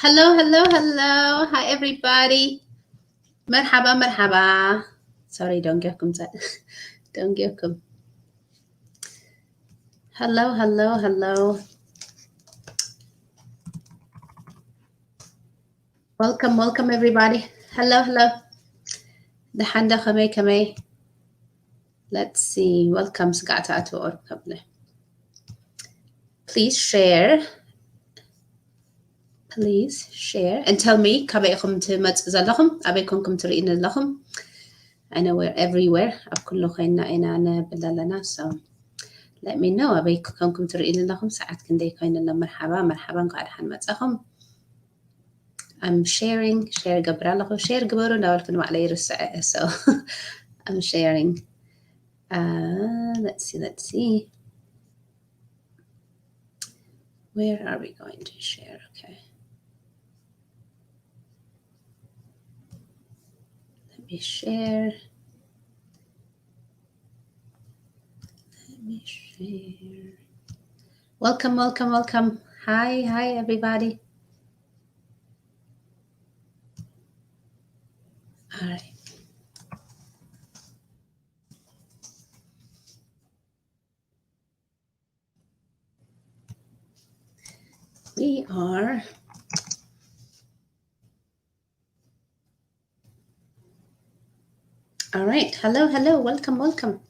Hello, hello, hello. Hi, everybody. መርሓባ፣ መርሓባ። Sorry፣ ደንጊኹም፣ ደንጊኹም። Hello, hello, hello. Welcome, welcome, everybody. Hello, hello. ደሓን ዶ፣ ከመይ፣ ከመይ? Let's see. Welcome፣ ስጋዕታ ኣቶ ኦር ከብለ። Please share. Please share and tell me ካበይ ኢኹም ትመጽኡ ዘለኹም፣ ኣበይ ኮንኩም ትርእዩኒ ዘለኹም። I know we're everywhere. ኣብ ኩሉ ኮይና ኢና ነብል ዘለና። So let me know ኣበይ ኮንኩም ትርእዩኒ ዘለኹም። ሰዓት ክንደይ ኮይኑ ኣሎ? መርሓባ፣ መርሓባ፣ እንኳዕ ደሓን መጻኹም። I'm sharing, share ገብር ኣለኹ። Share ግበሩ እንዳበልኩ ንባዕለይ ይርስዐ። So I'm sharing. Uh, let's see, let's see. Where are we going to share? Okay. Let me share. Let me share. Welcome, welcome, welcome. Hi, hi, everybody. All right. We are. All right. Hello, hello. Welcome, welcome.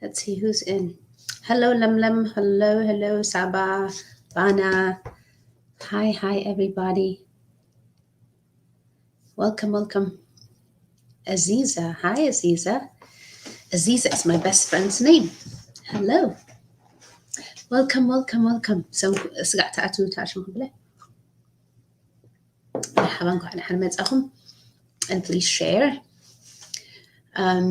Let's see who's in. Hello, Lemlem. Hello, hello, Saba, Bana. Hi, hi, everybody. Welcome, welcome. Aziza. Hi, Aziza. Aziza is my best friend's name. Hello. Welcome, welcome, welcome. So, ስጋዕ ተኣትዉ ተኣሽሙ ክብለ። መርሓባ፣ እንኳዕ ደሓን መጻኹም። And please share. Um,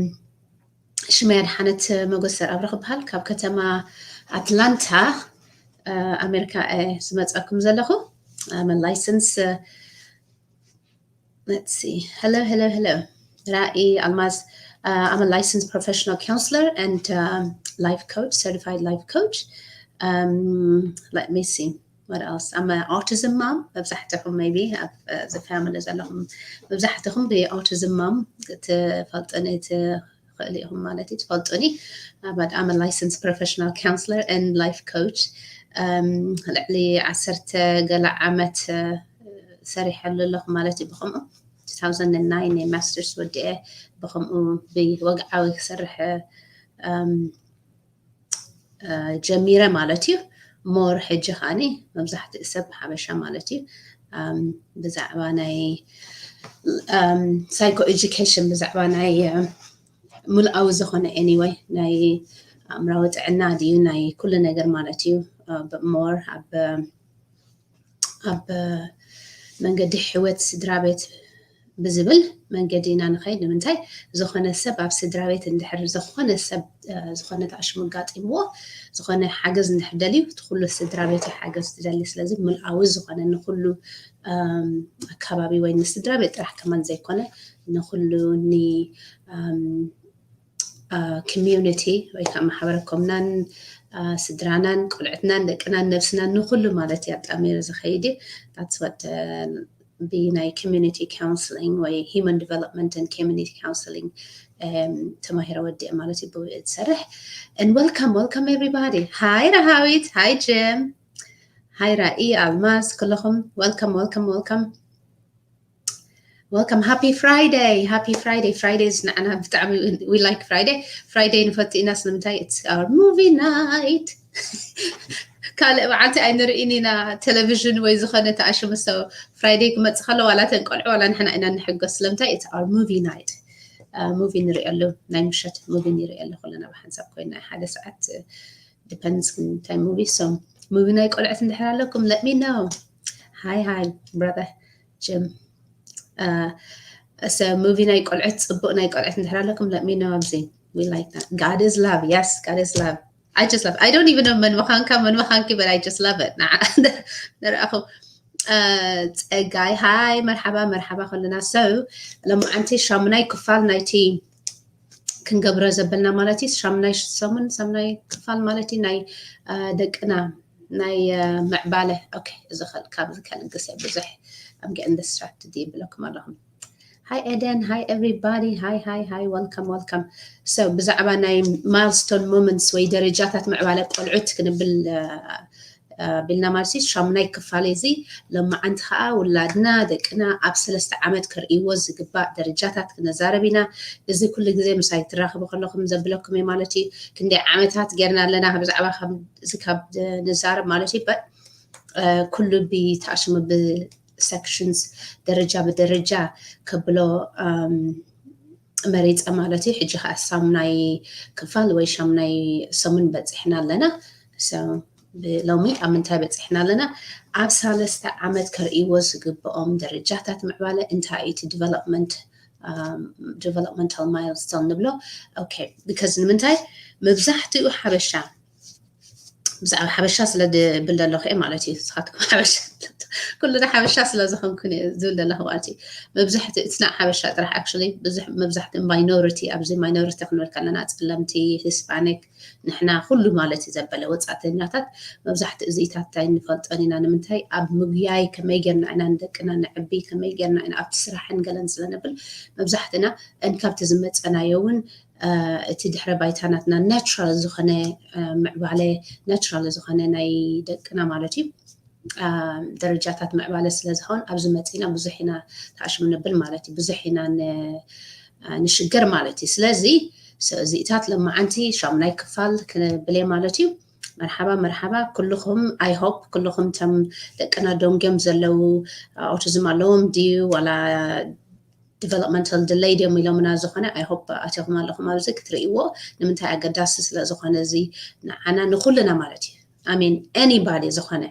ሽመይ ኣድሓነት መጎስ ዘርኣብረ ክበሃል፣ ካብ ከተማ ኣትላንታ፣ uh, ኣሜሪካ እየ ዝመጻኩም ዘለኹ። I'm a licensed, uh, let's see. Hello, hello, hello. Ra'i Almaz. Uh, I'm a licensed professional counselor and, um, life coach, certified life coach. Um, let me see. What else? I'm an autism mom. መብዛሕትኹም maybe ኣብ፣ uh, the family ዘለኹም መብዛሕትኹም ብ autism mom ትፈልጡኒ ትኽእሉ ኢኹም ማለት እዩ፣ ትፈልጡኒ። Uh, but I'm a licensed professional counselor and life coach. Um, ልዕሊ ዓሰርተ ገለ ዓመት፣ uh፣ ሰሪሐሉ ኣለኹ ማለት እዩ። ብኸምኡ two thousand nine ናይ masters ወዲኤ ብኸምኡ ብወግዓዊ ክሰርሕ፣ um፣ uh፣ ጀሚረ ማለት እዩ። More ሕጂ ኸዓኒ መብዛሕትኡ ሰብ ሓበሻ ማለት እዩ፣ um፣ ብዛዕባ ናይ፣ um፣ psycho education ብዛዕባ ናይ፣ um፣ ሙሉኣዊ ዝኾነ anyway ናይ ኣእምራዊ ጥዕና ድዩ ናይ ኩሉ ነገር ማለት እዩ። Uh, but more ኣብ ኣብ መንገዲ ሕይወት ስድራ ቤት ብዝብል መንገዲ ኢና ንኸይድ። ንምንታይ ዝኾነ ሰብ ኣብ ስድራ ቤት እንድሕር ዝኾነ ሰብ፣ እ፣ ዝኾነ ተኣሽሙ ኣጋጢምዎ ዝኾነ ሓገዝ እንድሕር ደልዩ እቲ ኩሉ ስድራ ቤት እዩ ሓገዝ ዝደሊ። ስለዚ ምልኣዊ ዝኾነ ንኹሉ፣ እም፣ ኣካባቢ ወይ ንስድራ ቤት ጥራሕ ከማን ዘይኮነ ንኹሉ ኒ፣ እም፣ እ፣ community ወይ ከዓ ማሕበረ ኮምናን፣ እ፣ ስድራናን ቆልዕትናን ደቅናን ነብስናን ንኹሉ ማለት እዩ ኣጣሚሩ ዝኸይድ እዩ። That's what፣ እ፣ ብናይ community counseling ወይ human development and community counseling፣ እም፣ ተማሂረ ወዲአ ማለት እዩ ብኡ ዝሰርሕ። And welcome, welcome everybody. Hi ረሃዊት፣ hi Jim, hi ራኢ፣ ኣልማዝ፣ ኩለኹም welcome, welcome, welcome. Welcome. Happy Friday. Happy Friday. Fridays ንዓና ብጣዕሚ we like Friday. Friday ንፈቱ ኢና። ስለምንታይ? It's our movie night. ካልእ መዓልቲ ኣይንርእን ኢና ቴሌቪዥን ወይ ዝኾነ ተኣሽሙ። So Friday ክመጽእ ከሎ ዋላ እተን ቆልዑ ዋላ ንሕና ኢና ንሕጎስ። ስለምንታይ? It's our movie night. Uh, movie ንርእየሉ፣ ናይ ምሸት movie ንርእየሉ ኩልና ብሓንሳብ ኮይና ሓደ ሰዓት፣ depends እንታይ movie። So movie ናይ ቆልዑት እንድሕር ኣለኩም let me know. Hi, hi brother Jim. Uh, so movie ናይ ቆልዑት፣ ጽቡቕ ናይ ቆልዑት እንድሕር ኣለኩም let me know ኣብዚ። We like that. God is love. Yes, God is love. I just love. I don't even know መን ምዃንካ መን ምዃንኪ but I just love it. ንዓ ንርኣኹም። Uh, ጸጋይ፣ hi፣ መርሓባ፣ መርሓባ ኩልና። So ሎማዓንቲ ሻሙናይ ክፋል ናይቲ ክንገብሮ ዘበልና ማለት እዩ። ሻሙናይ ሰሙን፣ ሻሙናይ ክፋል ማለት እዩ ናይ፣ እ፣ ደቅና ናይ፣ እ፣ ምዕባለ። ኦኬ፣ እዚ ከል-፣ ካብዚ ከልግስ እየ ብዙሕ፣ I'm getting distracted ይብለኩም ኣለኹም። Hi Eden, hi everybody, hi hi hi, welcome welcome። So ብዛዕባ ናይ milestone moments ወይ ደረጃታት ምዕባለ ቆልዑት ክንብል ቢልና ማለት እዩ። ሻሙናይ ክፋል እዚ። ሎማዓንቲ ከዓ ውላድና ደቅና ኣብ ሰለስተ ዓመት ክርእይዎ ዝግባእ ደረጃታት ክነዛረብ ኢና። እዚ ኩሉ ግዜ ምሳይ ትራኸቡ ከለኹም ዘብለኩም እየ ማለት እዩ። ክንደይ ዓመታት ጌርና ኣለና ብዛዕባ እዚ ካብ ንዛረብ ማለት እዩ። ኩሉ ብተኣሽሙ ብሰክሽንስ ደረጃ ብደረጃ ከብሎ መሪፀ ማለት እዩ። ሕጂ ከዓ ሻሙናይ ክፋል ወይ ሻሙናይ ሰሙን በፂሕና ኣለና። ሎሚ ኣብ ምንታይ በፂሕና ኣለና? ኣብ ሰለስተ ዓመት ከርእይዎ ዝግብኦም ደረጃታት ምዕባለ እንታይ እዩ እቲ ዲቨሎፕመንት ዲቨሎፕመንታል ማይልስቶን ንብሎ። ኦኬ፣ ቢካዝ ንምንታይ መብዛሕትኡ ሓበሻ ብዛዕባ ሓበሻ ስለ ድብል ዘለኹ እየ ማለት እዩ። ንስኻትኩም ሓበሻ ኩሉና ሓበሻ ስለ ዝኾንኩን እየ ዝብል ዘለኹ ማለት እዩ። መብዛሕትኡ እቲ ናይ ሓበሻ ጥራሕ ኣክቹሊ ብዙሕ መብዛሕትኡ ማይኖሪቲ ኣብዚ ማይኖሪቲ ክንብል ከለና ፀለምቲ ሂስፓኒክ ንሕና ኩሉ ማለት እዩ ዘበለ ወፃእተኛታት መብዛሕትኡ እዚኢታት እንታይ ንፈልጦን ኢና ንምንታይ ኣብ ምግያይ ከመይ ጌርና ኢና ንደቅና ነዕቢ ከመይ ጌርና ኢና ኣብቲ ስራሕን ገለን ስለነብል መብዛሕትና እንካብቲ ዝመፀናዮ እውን እቲ ድሕረ ባይታ ናትና ናቹራል ዝኾነ ምዕባለ ናቹራል ዝኾነ ናይ ደቅና ማለት እዩ ደረጃታት ምዕባለ ስለ ዝኸውን ኣብዚ መፂና ብዙሕ ኢና ተኣሽሙ ንብል ማለት እዩ ብዙሕ ኢና ንሽገር ማለት እዩ ስለዚ እዚኢታት ለማዓንቲ ሻሙናይ ክፋል ክንብል ማለት እዩ መርሓባ መርሓባ ኩልኹም I hope ኩልኹም ቶም ደቅና ደንጎም ዘለዉ ኦቲዝም ኣለዎም ድዩ ዋላ ዲቨሎፕመንታል ድለይ ድዮም ኢሎምና ዝኾነ I hope ኣቲኹም ኣለኹም ኣብዚ ክትርእይዎ ንምንታይ ኣገዳሲ ስለ ዝኾነ እዚ ንዓና ንኩልና ማለት እዩ I mean anybody ዝኾነ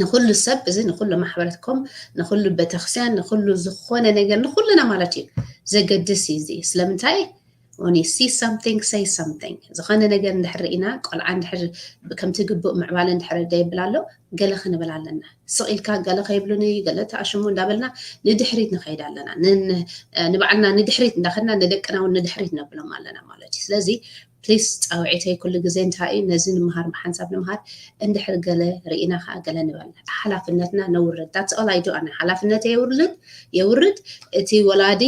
ንኩሉ ሰብ እዚ ንኩሉ ማሕበረትኩም ንኩሉ ቤተክርስትያን ንኩሉ ዝኾነ ነገር ንኩልና ማለት እዩ ዘገድስ እዩ እዚ ስለምንታይ when you see something say something ዝኾነ ነገር እንድሕር ርኢና ቆልዓ እንድሕር ከምቲ ግቡእ ምዕባለ እንድሕር ደይብል ኣሎ ገለ ክንብል ኣለና ስቕ ኢልካ ገለ ከይብሉኒ ገለ ተኣሽሙ እንዳበልና ንድሕሪት ንኸይድ ኣለና ንባዕልና ንድሕሪት እንዳኸድና ንደቅና እውን ንድሕሪት ነብሎም ኣለና ማለት እዩ ስለዚ ፕሊስ ፃውዒተይ ኩሉ ግዜ እንታይ እዩ ነዚ ንምሃር ብሓንሳብ ንምሃር እንድሕር ገለ ርኢና ከዓ ገለ ንበል ሓላፍነትና ነውርድ that's all I do ኣነ ሓላፍነተይ የውርድ የውርድ እቲ ወላዲ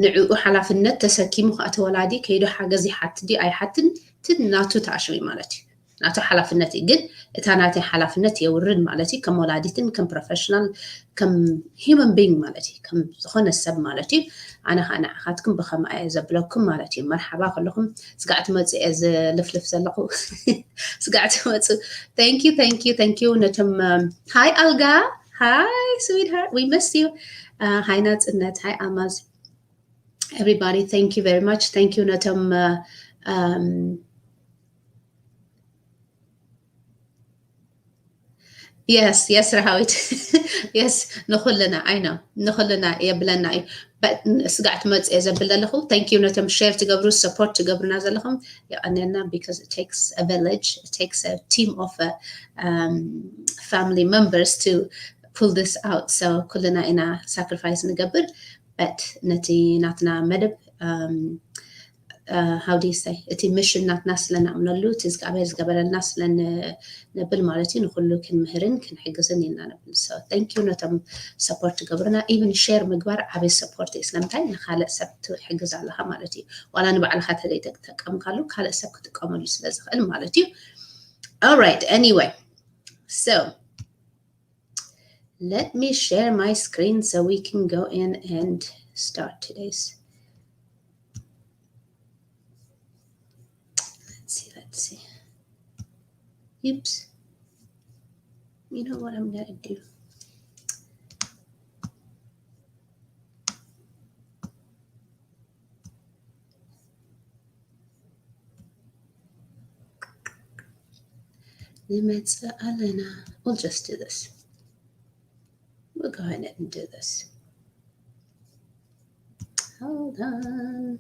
ንዕኡ ሓላፍነት ተሰኪሙ ከዓ እቲ ወላዲ ከይዱ ሓገዝ ይሓት ድዩ ኣይሓትን እቲ ናቱ ተኣሽሙ ማለት እዩ ናቱ ሓላፍነት እዩ ግን እታ ናተይ ሓላፍነት የውርድ ማለት እዩ ከም ወላዲትን ከም ፕሮፌሽናል ከም human being ማለት እዩ ከም ዝኾነ ሰብ ማለት እዩ ኣነ ከዓ ንዓኻትኩም ብኸምኣ እየ ዘብለኩም ማለት እዩ መርሓባ ከለኹም ስጋዕ ትመፁ እየ ዝልፍልፍ ዘለኹ ስጋዕ ትመፁ thank you thank you thank you ነቶም hi ኣልጋ hi sweetheart we miss you hi ናፅነት hi ኣልማዝ everybody thank you very much thank you ነቶም Yes, yes, Rahawit. Yes, ንኹልና, I know. ንኹልና የብለና እዩ. But ስጋዕ ትመጽእ እየ ዘብል ዘለኹ. Thank you ነቶም share ትገብሩ, support ትገብሩና ዘለኹም. የቐንየልና because it takes a village, it takes a team of uh, um, family members to pull this out. So ኩልና ኢና sacrifice ንገብር. But ነቲ ናትና መደብ um, how do you say እቲ ምሽን ናትና ስለ ንኣምነሉ እቲ እግዚኣብሔር ዝገበረልና ስለ ነብል ማለት እዩ ንኩሉ ክንምህርን ክንሕግዝን ኢልና ነብል so thank you ነቶም support ትገብሩና even share ምግባር ዓበይ support እዩ ስለምንታይ ንካልእ ሰብ ትሕግዝ ኣለካ ማለት እዩ ዋላ ንባዕልካ ተዘይተጠቀምካሉ ካልእ ሰብ ክጥቀመሉ ስለ ዝኽእል ማለት እዩ alright anyway so Let me share my screen so we can go in and start today's. Let's see, let's see. Oops. You know what I'm gonna do? ንመጽእ ኣለና. We'll just do this. We'll go ahead and do this. Hold on.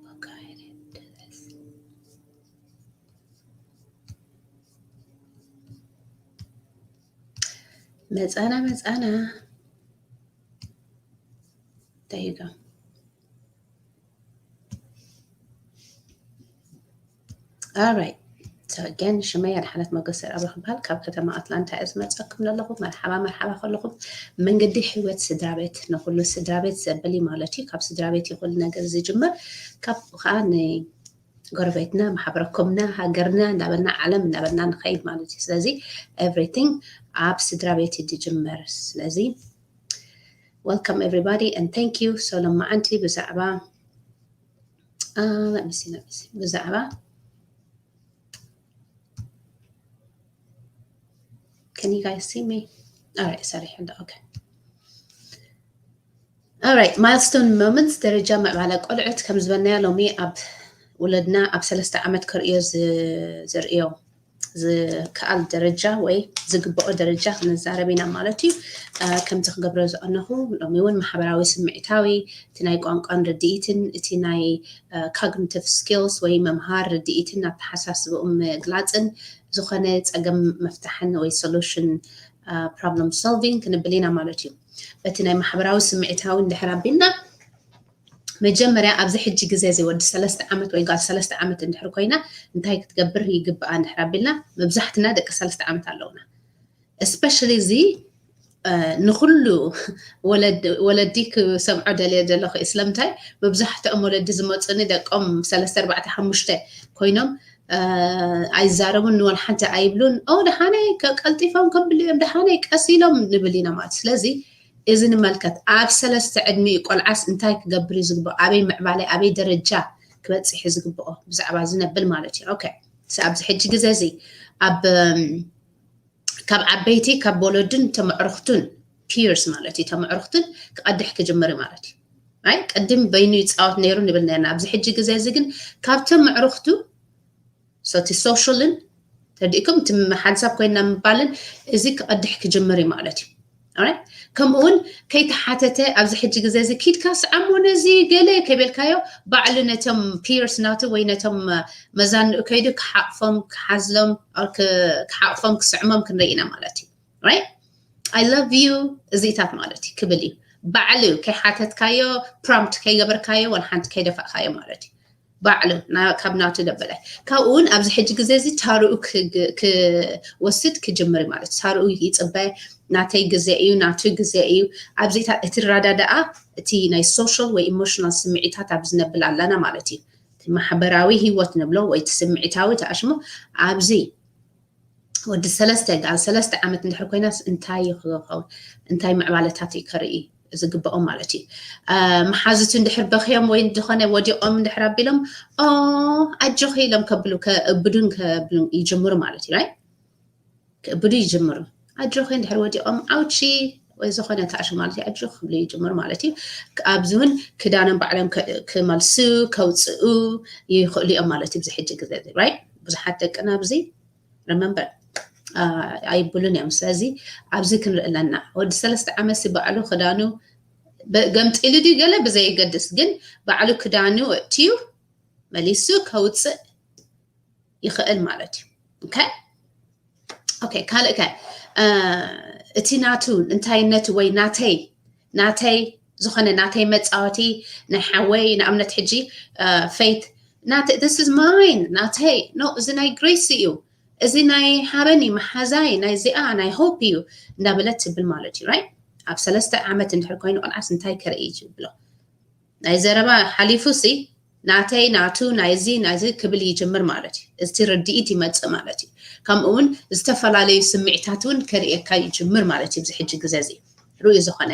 We'll go ahead and do this. መጻና መጻና There you go. All right. So Again, ሽመይ ኣድሓነት መገሰር ኣብረኽ ይበሃል። ካብ ከተማ ኣትላንታ እየ ዝመፀኩም ዘለኹ። መርሓባ መርሓባ ከለኹም። መንገዲ ህይወት ስድራ ቤት ንኹሉ ስድራ ቤት ዘብል እዩ ማለት እዩ። ካብ ስድራ ቤት እዩ ኩሉ ነገር ዝጅመር። ካብ ከዓ ንጎረቤትና፣ ማሕበረኮምና፣ ሃገርና እንዳበልና፣ ዓለም እንዳበልና ንኸይድ ማለት እዩ። ስለዚ everything ኣብ ስድራ ቤት እዩ ዝጅመር። ስለዚ welcome everybody and thank you። So ሎማዓንቲ ብዛዕባ uh, let me see, let me see። ብዛዕባ Can you guys see me? All right, sorry. Okay. All right, milestone moments፣ ደረጃ ምዕባለ ቆልዑት። ከም ዝበልናዮ ሎሚ ኣብ ውለድና ኣብ ሰለስተ ዓመት ከርእዮ ዝ- ዘርእዮ ዝከኣል ደረጃ ወይ ዝግብኦ ደረጃ ክንዛረብ ኢና ማለት እዩ። አ፣ ከምዚ ክገብሮ ዝቐነኹ ሎሚ እውን ማሕበራዊ ስምዒታዊ፣ እቲ ናይ ቋንቋን ርድኢትን፣ እቲ ናይ cognitive skills ወይ ምምሃር ርድኢትን ኣተሓሳስብኡ ምግላፅን ዝኾነ ፀገም ምፍታሕን ወይ solution problem solving ክንብል ኢና ማለት እዩ። በቲ ናይ ማሕበራዊ ስምዒታዊ እንድሕር ኣቢልና መጀመርያ ኣብዚ ሕጂ ግዜ እዚ ወዲ ሰለስተ ዓመት ወይ ጓል ሰለስተ ዓመት እንድሕር ኮይና እንታይ ክትገብር ይግብኣ እንድሕር ኣቢልና መብዛሕትና ደቂ ሰለስተ ዓመት ኣለውና። Especially እዚ እ፣ ንኩሉ ወለድ- ወለዲ ክሰምዖ ደልየ ዘለኹ እዩ። ስለምንታይ መብዛሕትኦም ወለዲ ዝመፁኒ ደቆም ሰለስተ ኣርባዕተ ሓሙሽተ ኮይኖም እ፣ ኣይዛረቡን ንወል ሓንቲ ኣይብሉን። ኦ ደሓነይ ከ- ቀልጢፎም ከብሉ እዮም ደሓነይ ቀስ ኢሎም ንብል ኢና ማለት። ስለዚ እዚ ንመልከት ኣብ ሰለስተ ዕድሚኡ ቆልዓስ እንታይ ክገብር እዩ ዝግብኦ ኣበይ ምዕባለ ኣበይ ደረጃ ክበፅሕ እዩ ዝግብኦ ብዛዕባ እዚ ነብል ማለት እዩ። ኦኬ ኣብዚ ሕጂ ግዜ እዚ ኣብ እም፣ ካብ ዓበይቲ ካብ ወለድን ተመዕርኽቱን peers ማለት እዩ ተመዕርኽቱን ክቐድሕ ክጅምር እዩ ማለት እዩ። ኣይ ቅድም በይኑ ይፃወት ነይሩ ንብል ነርና ኣብዚ ሕጂ ግዜ እዚ ግን ካብቶም መዕርኽቱ ሶቲ social ን ተዲእኩም እቲ ሓንሳብ ኮይና ምባልን እዚ ክቐድሕ ክጅምር እዩ ማለት እዩ። Alright? ከምኡ እውን ከይተሓተተ ኣብዚ ሕጂ ግዜ እዚ ኪድካ ስዓሞ ነዚ ገለ ከይበልካዮ ባዕሉ ነቶም peers ናቱ ወይ ነቶም መዛንኡ ከይዱ ክሓቕፎም ክሓዝሎም ክሓቕፎም ክስዕሞም ክንርኢ ኢና ማለት እዩ። Right? I love you እዚታት ማለት እዩ ክብል እዩ ባዕሉ ከይሓተትካዮ prompt ከይገበርካዮ ወላ ሓንቲ ከይደፋእካዮ ማለት እዩ። ባዕሉ ካብ ናቱ ደበላይ ካብኡ እውን ኣብዚ ሕጂ ግዜ እዚ ታርኡ ክወስድ ክጅምር ማለት ታርኡ ይፅበ ናተይ ግዜ እዩ ናቱ ግዜ እዩ። ኣብዚታት እቲ ራዳዳኣ እቲ ናይ social ወይ emotional ስምዒታት ኣብ ዝነብል ኣለና ማለት እዩ። ማሕበራዊ ህይወት ንብሎ ወይ ስምዒታዊ ተኣሽሙ ኣብዚ ወዲ ሰለስተ ጋል ሰለስተ ዓመት እንድሕር ኮይናስ እንታይ ይኸውን እንታይ ምዕባለታት እዩ ከርኢ ዝግብኦም ማለት እዩ። መሓዝቱ እንድሕር በኽዮም ወይ ዝኾነ ወዲቖም እንድሕር ኣቢሎም ኦ ኣጆኺ ኢሎም ከብሉ ከእብዱን ከብሉ ይጅምሩ ማለት እዩ። ክእብዱ ይጅምሩ። ኣጆኺ እንድሕር ወዲቖም ኣውቺ ወይ ዝኾነ ተኣሽ ማለት እዩ ኣጆ ክብሉ ይጅምሩ ማለት እዩ። ኣብዚ እውን ክዳኖም ባዕሎም ክመልሱ ከውፅኡ ይኽእሉ እዮም ማለት እዩ። ብዚ ሕጂ ግዜ ብዙሓት ደቅና ኣብዚ remember ኣይብሉን እዮም። ስለዚ ኣብዚ ክንርኢ ኣለና። ወዲ ሰለስተ ዓመት ሲ ባዕሉ ክዳኑ ገምጢሉ ድዩ ገለ ብዘየገድስ ግን ባዕሉ ክዳኑ እትዩ መሊሱ ከውፅእ ይኽእል ማለት እዩ። ኦኬ ካልእ ከ እቲ ናቱ እንታይነቱ ወይ ናተይ ናተይ ዝኾነ ናተይ መፃወቲ ናይ ሓወይ ንኣብነት ሕጂ ፌት this is mine ናተይ ኖ እዚ ናይ ግሬስ እዩ እዚ ናይ ሓበን እዩ መሓዛይ ናይ ዚኣ ናይ ሆፕ እዩ እንዳበለት ትብል ማለት እዩ። ኣብ ሰለስተ ዓመት እንድሕር ኮይኑ ቆልዓስ እንታይ ከርኢ እዩ ትብሎ ናይ ዘረባ ሓሊፉ ሲ ናተይ ናቱ ናይዚ ናይዚ ክብል ይጅምር ማለት እዩ። እቲ ርድኢት ይመፅእ ማለት እዩ። ከምኡ እውን ዝተፈላለዩ ስምዒታት እውን ከርእየካ ይጅምር ማለት እዩ። እዚ ሕጂ ግዜ እዚ ርኡ ዝኾነ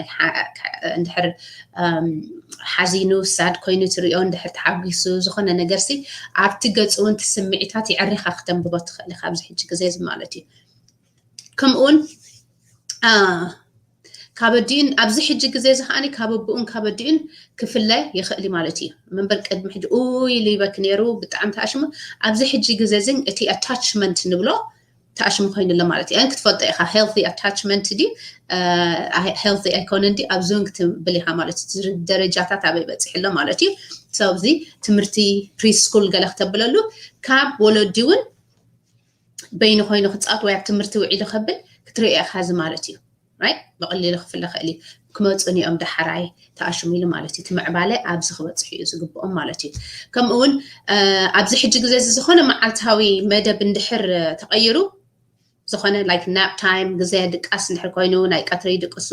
እንድሕር ሓዚኑ ሳድ ኮይኑ ትሪኦ እንድሕር ተሓጒሱ ዝኾነ ነገር ሲ ኣብቲ ገፁ እውን ስምዒታት የዕሪኻ ክተንብቦ ትኽእል ኢኻ ኣብዚ ሕጂ ግዜ እዚ ማለት እዩ። ከምኡ እውን ካብ ኣዲኡን ኣብዚ ሕጂ ግዜ እዚ ከዓኒ ካብ ኣቦኡን ካብ ኣዲኡን ክፍለ ይኽእል ማለት እዩ። መንበር ቅድሚ ሕጂ ኡይ ኢሉ ይበኪ ነይሩ ብጣዕሚ ተኣሽሙ። ኣብዚ ሕጂ ግዜ እዚ እቲ ኣታችመንት ንብሎ ተኣሽሙ ኮይኑ ኣሎ ማለት እዩ። ን ክትፈልጦ ኢኻ healthy attachment ድዩ healthy ኣይኮነን ድዩ ኣብዚ እውን ክትብል ኢኻ ማለት እዩ። ደረጃታት ኣበይ በፂሑ ኣሎ ማለት እዩ። ሰብዚ ትምህርቲ ፕሪስኩል ገለ ክተብለሉ ካብ ወለዲ እውን በይኑ ኮይኑ ክፃወት ወይ ኣብ ትምህርቲ ውዒሉ ከብል ክትሪኦ ኢኻ እዚ ማለት እዩ። ብቐሊሉ ክፍለ ክእል እዩ። ክመፁ እዮም ዳሕራይ ተኣሽሙ ኢሉ ማለት እዩ። እቲ ምዕባለ ኣብዚ ክበፅሑ እዩ ዝግብኦም ማለት እዩ። ከምኡ እውን ኣብዚ ሕጂ ግዜ እዚ ዝኾነ መዓልታዊ መደብ እንድሕር ተቐይሩ፣ ዝኾነ like nap time፣ ግዜ ድቃስ እንድሕር ኮይኑ ናይ ቀትሪ ድቅሱ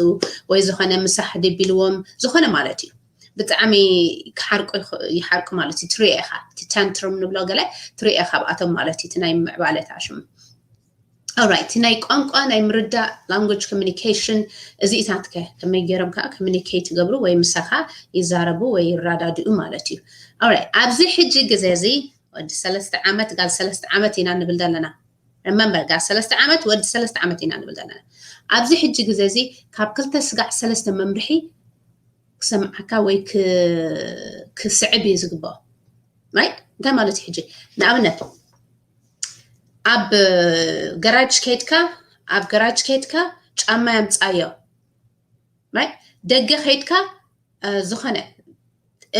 ወይ ዝኾነ ምሳሕ ድቢልዎም ዝኾነ ማለት እዩ። ብጣዕሚ ክሓርቁ ይሓርቁ ማለት እዩ። ትሪኦ ኢኻ እቲ tantrum ንብሎ ገለ ትሪኦ ኢኻ ኣብኣቶም ማለት እዩ። እቲ ናይ ምዕባለ ተኣሽሙ። Alright፣ ናይ ቋንቋ ናይ ምርዳእ language communication እዚኢታትከ ከመይ ገይሮም ከዓ communicate ይገብሩ ወይ ምሳኻ ይዛረቡ ወይ ይረዳድኡ ማለት እዩ። Alright፣ ኣብዚ ሕጂ ግዜ እዚ ወዲ ሰለስተ ዓመት ጋል ሰለስተ ዓመት ኢና ንብል ዘለና። Remember ጋል ሰለስተ ዓመት ወዲ ሰለስተ ዓመት ኢና ንብል ዘለና። ኣብዚ ሕጂ ግዜ እዚ ካብ ክልተ ስጋዕ ሰለስተ መምርሒ ክሰምዓካ ወይ ክስዕብ እዩ ዝግብኦ። Right? እንታይ ማለት እዩ ሕጂ? ንኣብነት ኣብ ገራጅ ከይድካ ኣብ ገራጅ ከይድካ ጫማ የምፃዮ። Right? ደገ ከይድካ ዝኾነ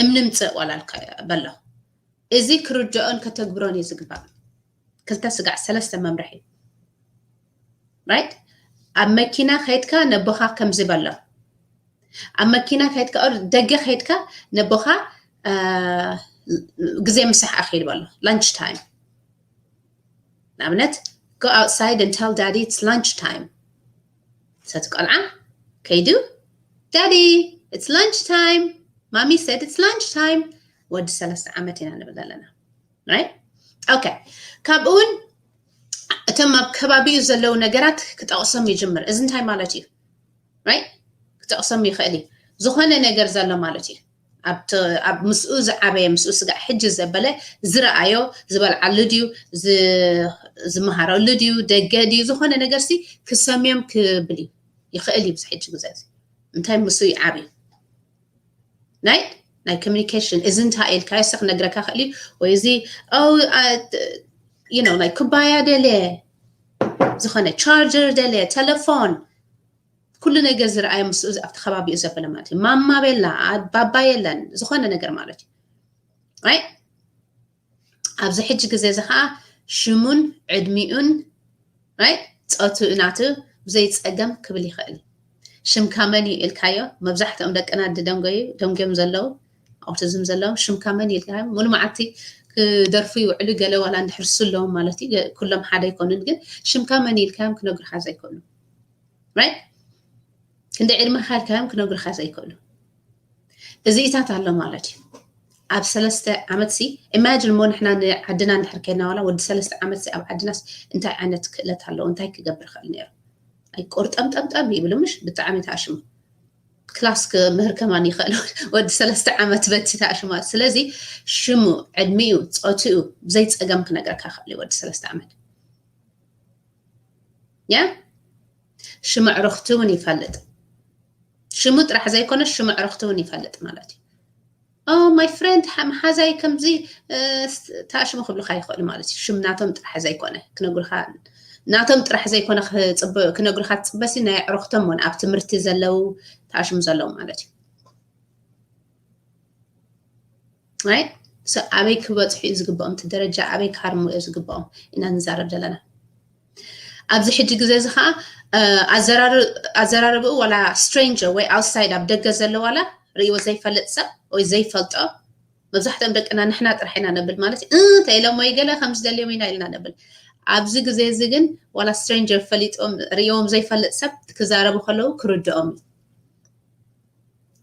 እምኒ ምፅእ ዋላልካ በሎ። እዚ ክርድኦን ከተግብሮን እዩ ዝግባእ። ክልተ ስጋዕ ሰለስተ መምርሒ። Right? ኣብ መኪና ከይድካ ነቦኻ ከምዚ በሎ። ኣብ መኪና ከይድካ ደገ ከይድካ ነቦኻ ግዜ ምሳሕ ኣኺል በሎ። Lunch time ንኣብነት go outside and tell daddy it's lunch time። ሰቲ ቆልዓ ከይዱ daddy it's lunch time፣ mommy said it's lunch time። ወዲ ሰለስተ ዓመት ኢና ንብል ዘለና። Right? Okay። ካብኡ እውን እቶም ኣብ ከባቢኡ ዘለዉ ነገራት ክጠቕሶም ይጅምር። እዚ እንታይ ማለት እዩ? Right? ክጠቕሶም ይኽእል እዩ። ዝኾነ ነገር ዘሎ ማለት እዩ። ኣብ ምስኡ ዝዓበየ ምስኡ ስጋዕ ሕጂ ዘበለ ዝረኣዮ ዝበልዓሉ ድዩ ዝመሃረሉ ድዩ ደገ ድዩ ዝኾነ ነገር ሲ ክሰምዮም ክብል እዩ ይኽእል እዩ። ብዚ ሕጂ ግዜ እዚ እንታይ ምስኡ ይዓብዩ ናይ ናይ communication እዚ እንታይ ኢልካዮ ሲ ክነግረካ ክእል እዩ ወይ እዚ you know like ኩባያ ደለ ዝኾነ charger ደለ ተለፎን ኩሉ ነገር ዝረኣየ ምስኡ ኣብቲ ከባቢኡ ዘበለ ማለት እዩ። ማማ ቤላ ባባ የለን ዝኾነ ነገር ማለት እዩ። ኣይ ኣብዚ ሕጂ ግዜ እዚ ከዓ ሽሙን ዕድሚኡን ኣይ ፆትኡ ናቱ ብዘይ ፀገም ክብል ይኽእል። ሽምካ መን እዩ ኢልካዮ? መብዛሕትኦም ደቅና ድደንጎዩ ደንጎዮም ዘለዉ ኣውቲዝም ዘለዎም ሽምካ መን እዩ ኢልካዮም ሙሉ መዓልቲ ክደርፉ ይውዕሉ። ገለ ዋላ እንድሕር ሱ ኣለዎም ማለት እዩ። ኩሎም ሓደ ኣይኮኑን፣ ግን ሽምካ መን እዩ ኢልካዮም ክነግሩኻ ዘይክእሉ። Right? ክንደይ ዕድመኻ ኢልካዮም ክነግሩኻ ዘይክእሉ። እዚኢታት ኣሎ ማለት እዩ። ኣብ ሰለስተ ዓመት ሲ imagine ሞ ንሕና ንዓድና እንድሕር ከይድና ዋላ ወዲ ሰለስተ ዓመት ሲ ኣብ ዓድናስ እንታይ ዓይነት ክእለት ኣለዎ እንታይ ክገብር ይኽእል ነይሩ? ኣይ ቆርጠምጠምጠም ይብሉ ምሽ ብጣዕሚ ተኣሽሙ። ክላስ ክምህር ከማን ይኽእል ወዲ ሰለስተ ዓመት በቲ ተኣሽማ። ስለዚ ሽሙ ዕድሚኡ ፆትኡ ብዘይ ፀገም ክነግረካ ይኽእል እዩ ወዲ ሰለስተ ዓመት። ያ ሽሙ ዕርኽቲ እውን ይፈልጥ። ሽሙ ጥራሕ ዘይኮነ ሽሙ ዕርኽቲ እውን ይፈልጥ ማለት እዩ። Oh my friend መሓዛይ ከምዚ ተኣሽሙ ክብልካ ይኽእሉ ማለት እዩ። ሽም ናቶም ጥራሕ ዘይኮነ ክነግሩካ ናቶም ጥራሕ ዘይኮነ ክነግሩካ ትፅበሲ ናይ ዕርኽቶም እውን ኣብ ትምህርቲ ዘለዉ ተኣሽሙ ዘለዉ ማለት እዩ። ኣይ ኣበይ ክበፅሑ እዩ ዝግብኦም? እቲ ደረጃ ኣበይ ክሃርሙ እዩ ዝግብኦም ኢና ንዛረብ ዘለና። ኣብዚ ሕጂ ግዜ እዚ ከዓ ኣዘራርብኡ ዋላ stranger ወይ outside ኣብ ደገ ዘሎ ዋላ ርእይዎ ዘይፈልጥ ሰብ ወይ ዘይፈልጦ መብዛሕትኦም ደቅና ንሕና ጥራሕ ኢና ነብል ማለት እዩ። እንታይ ኢሎም ወይ ገለ ከም ዝደልዮም ኢና ኢልና ነብል። ኣብዚ ግዜ እዚ ግን ዋላ stranger ፈሊጦም ርእዎም ዘይፈልጥ ሰብ ክዛረቡ ከለዉ ክርድኦም እዩ።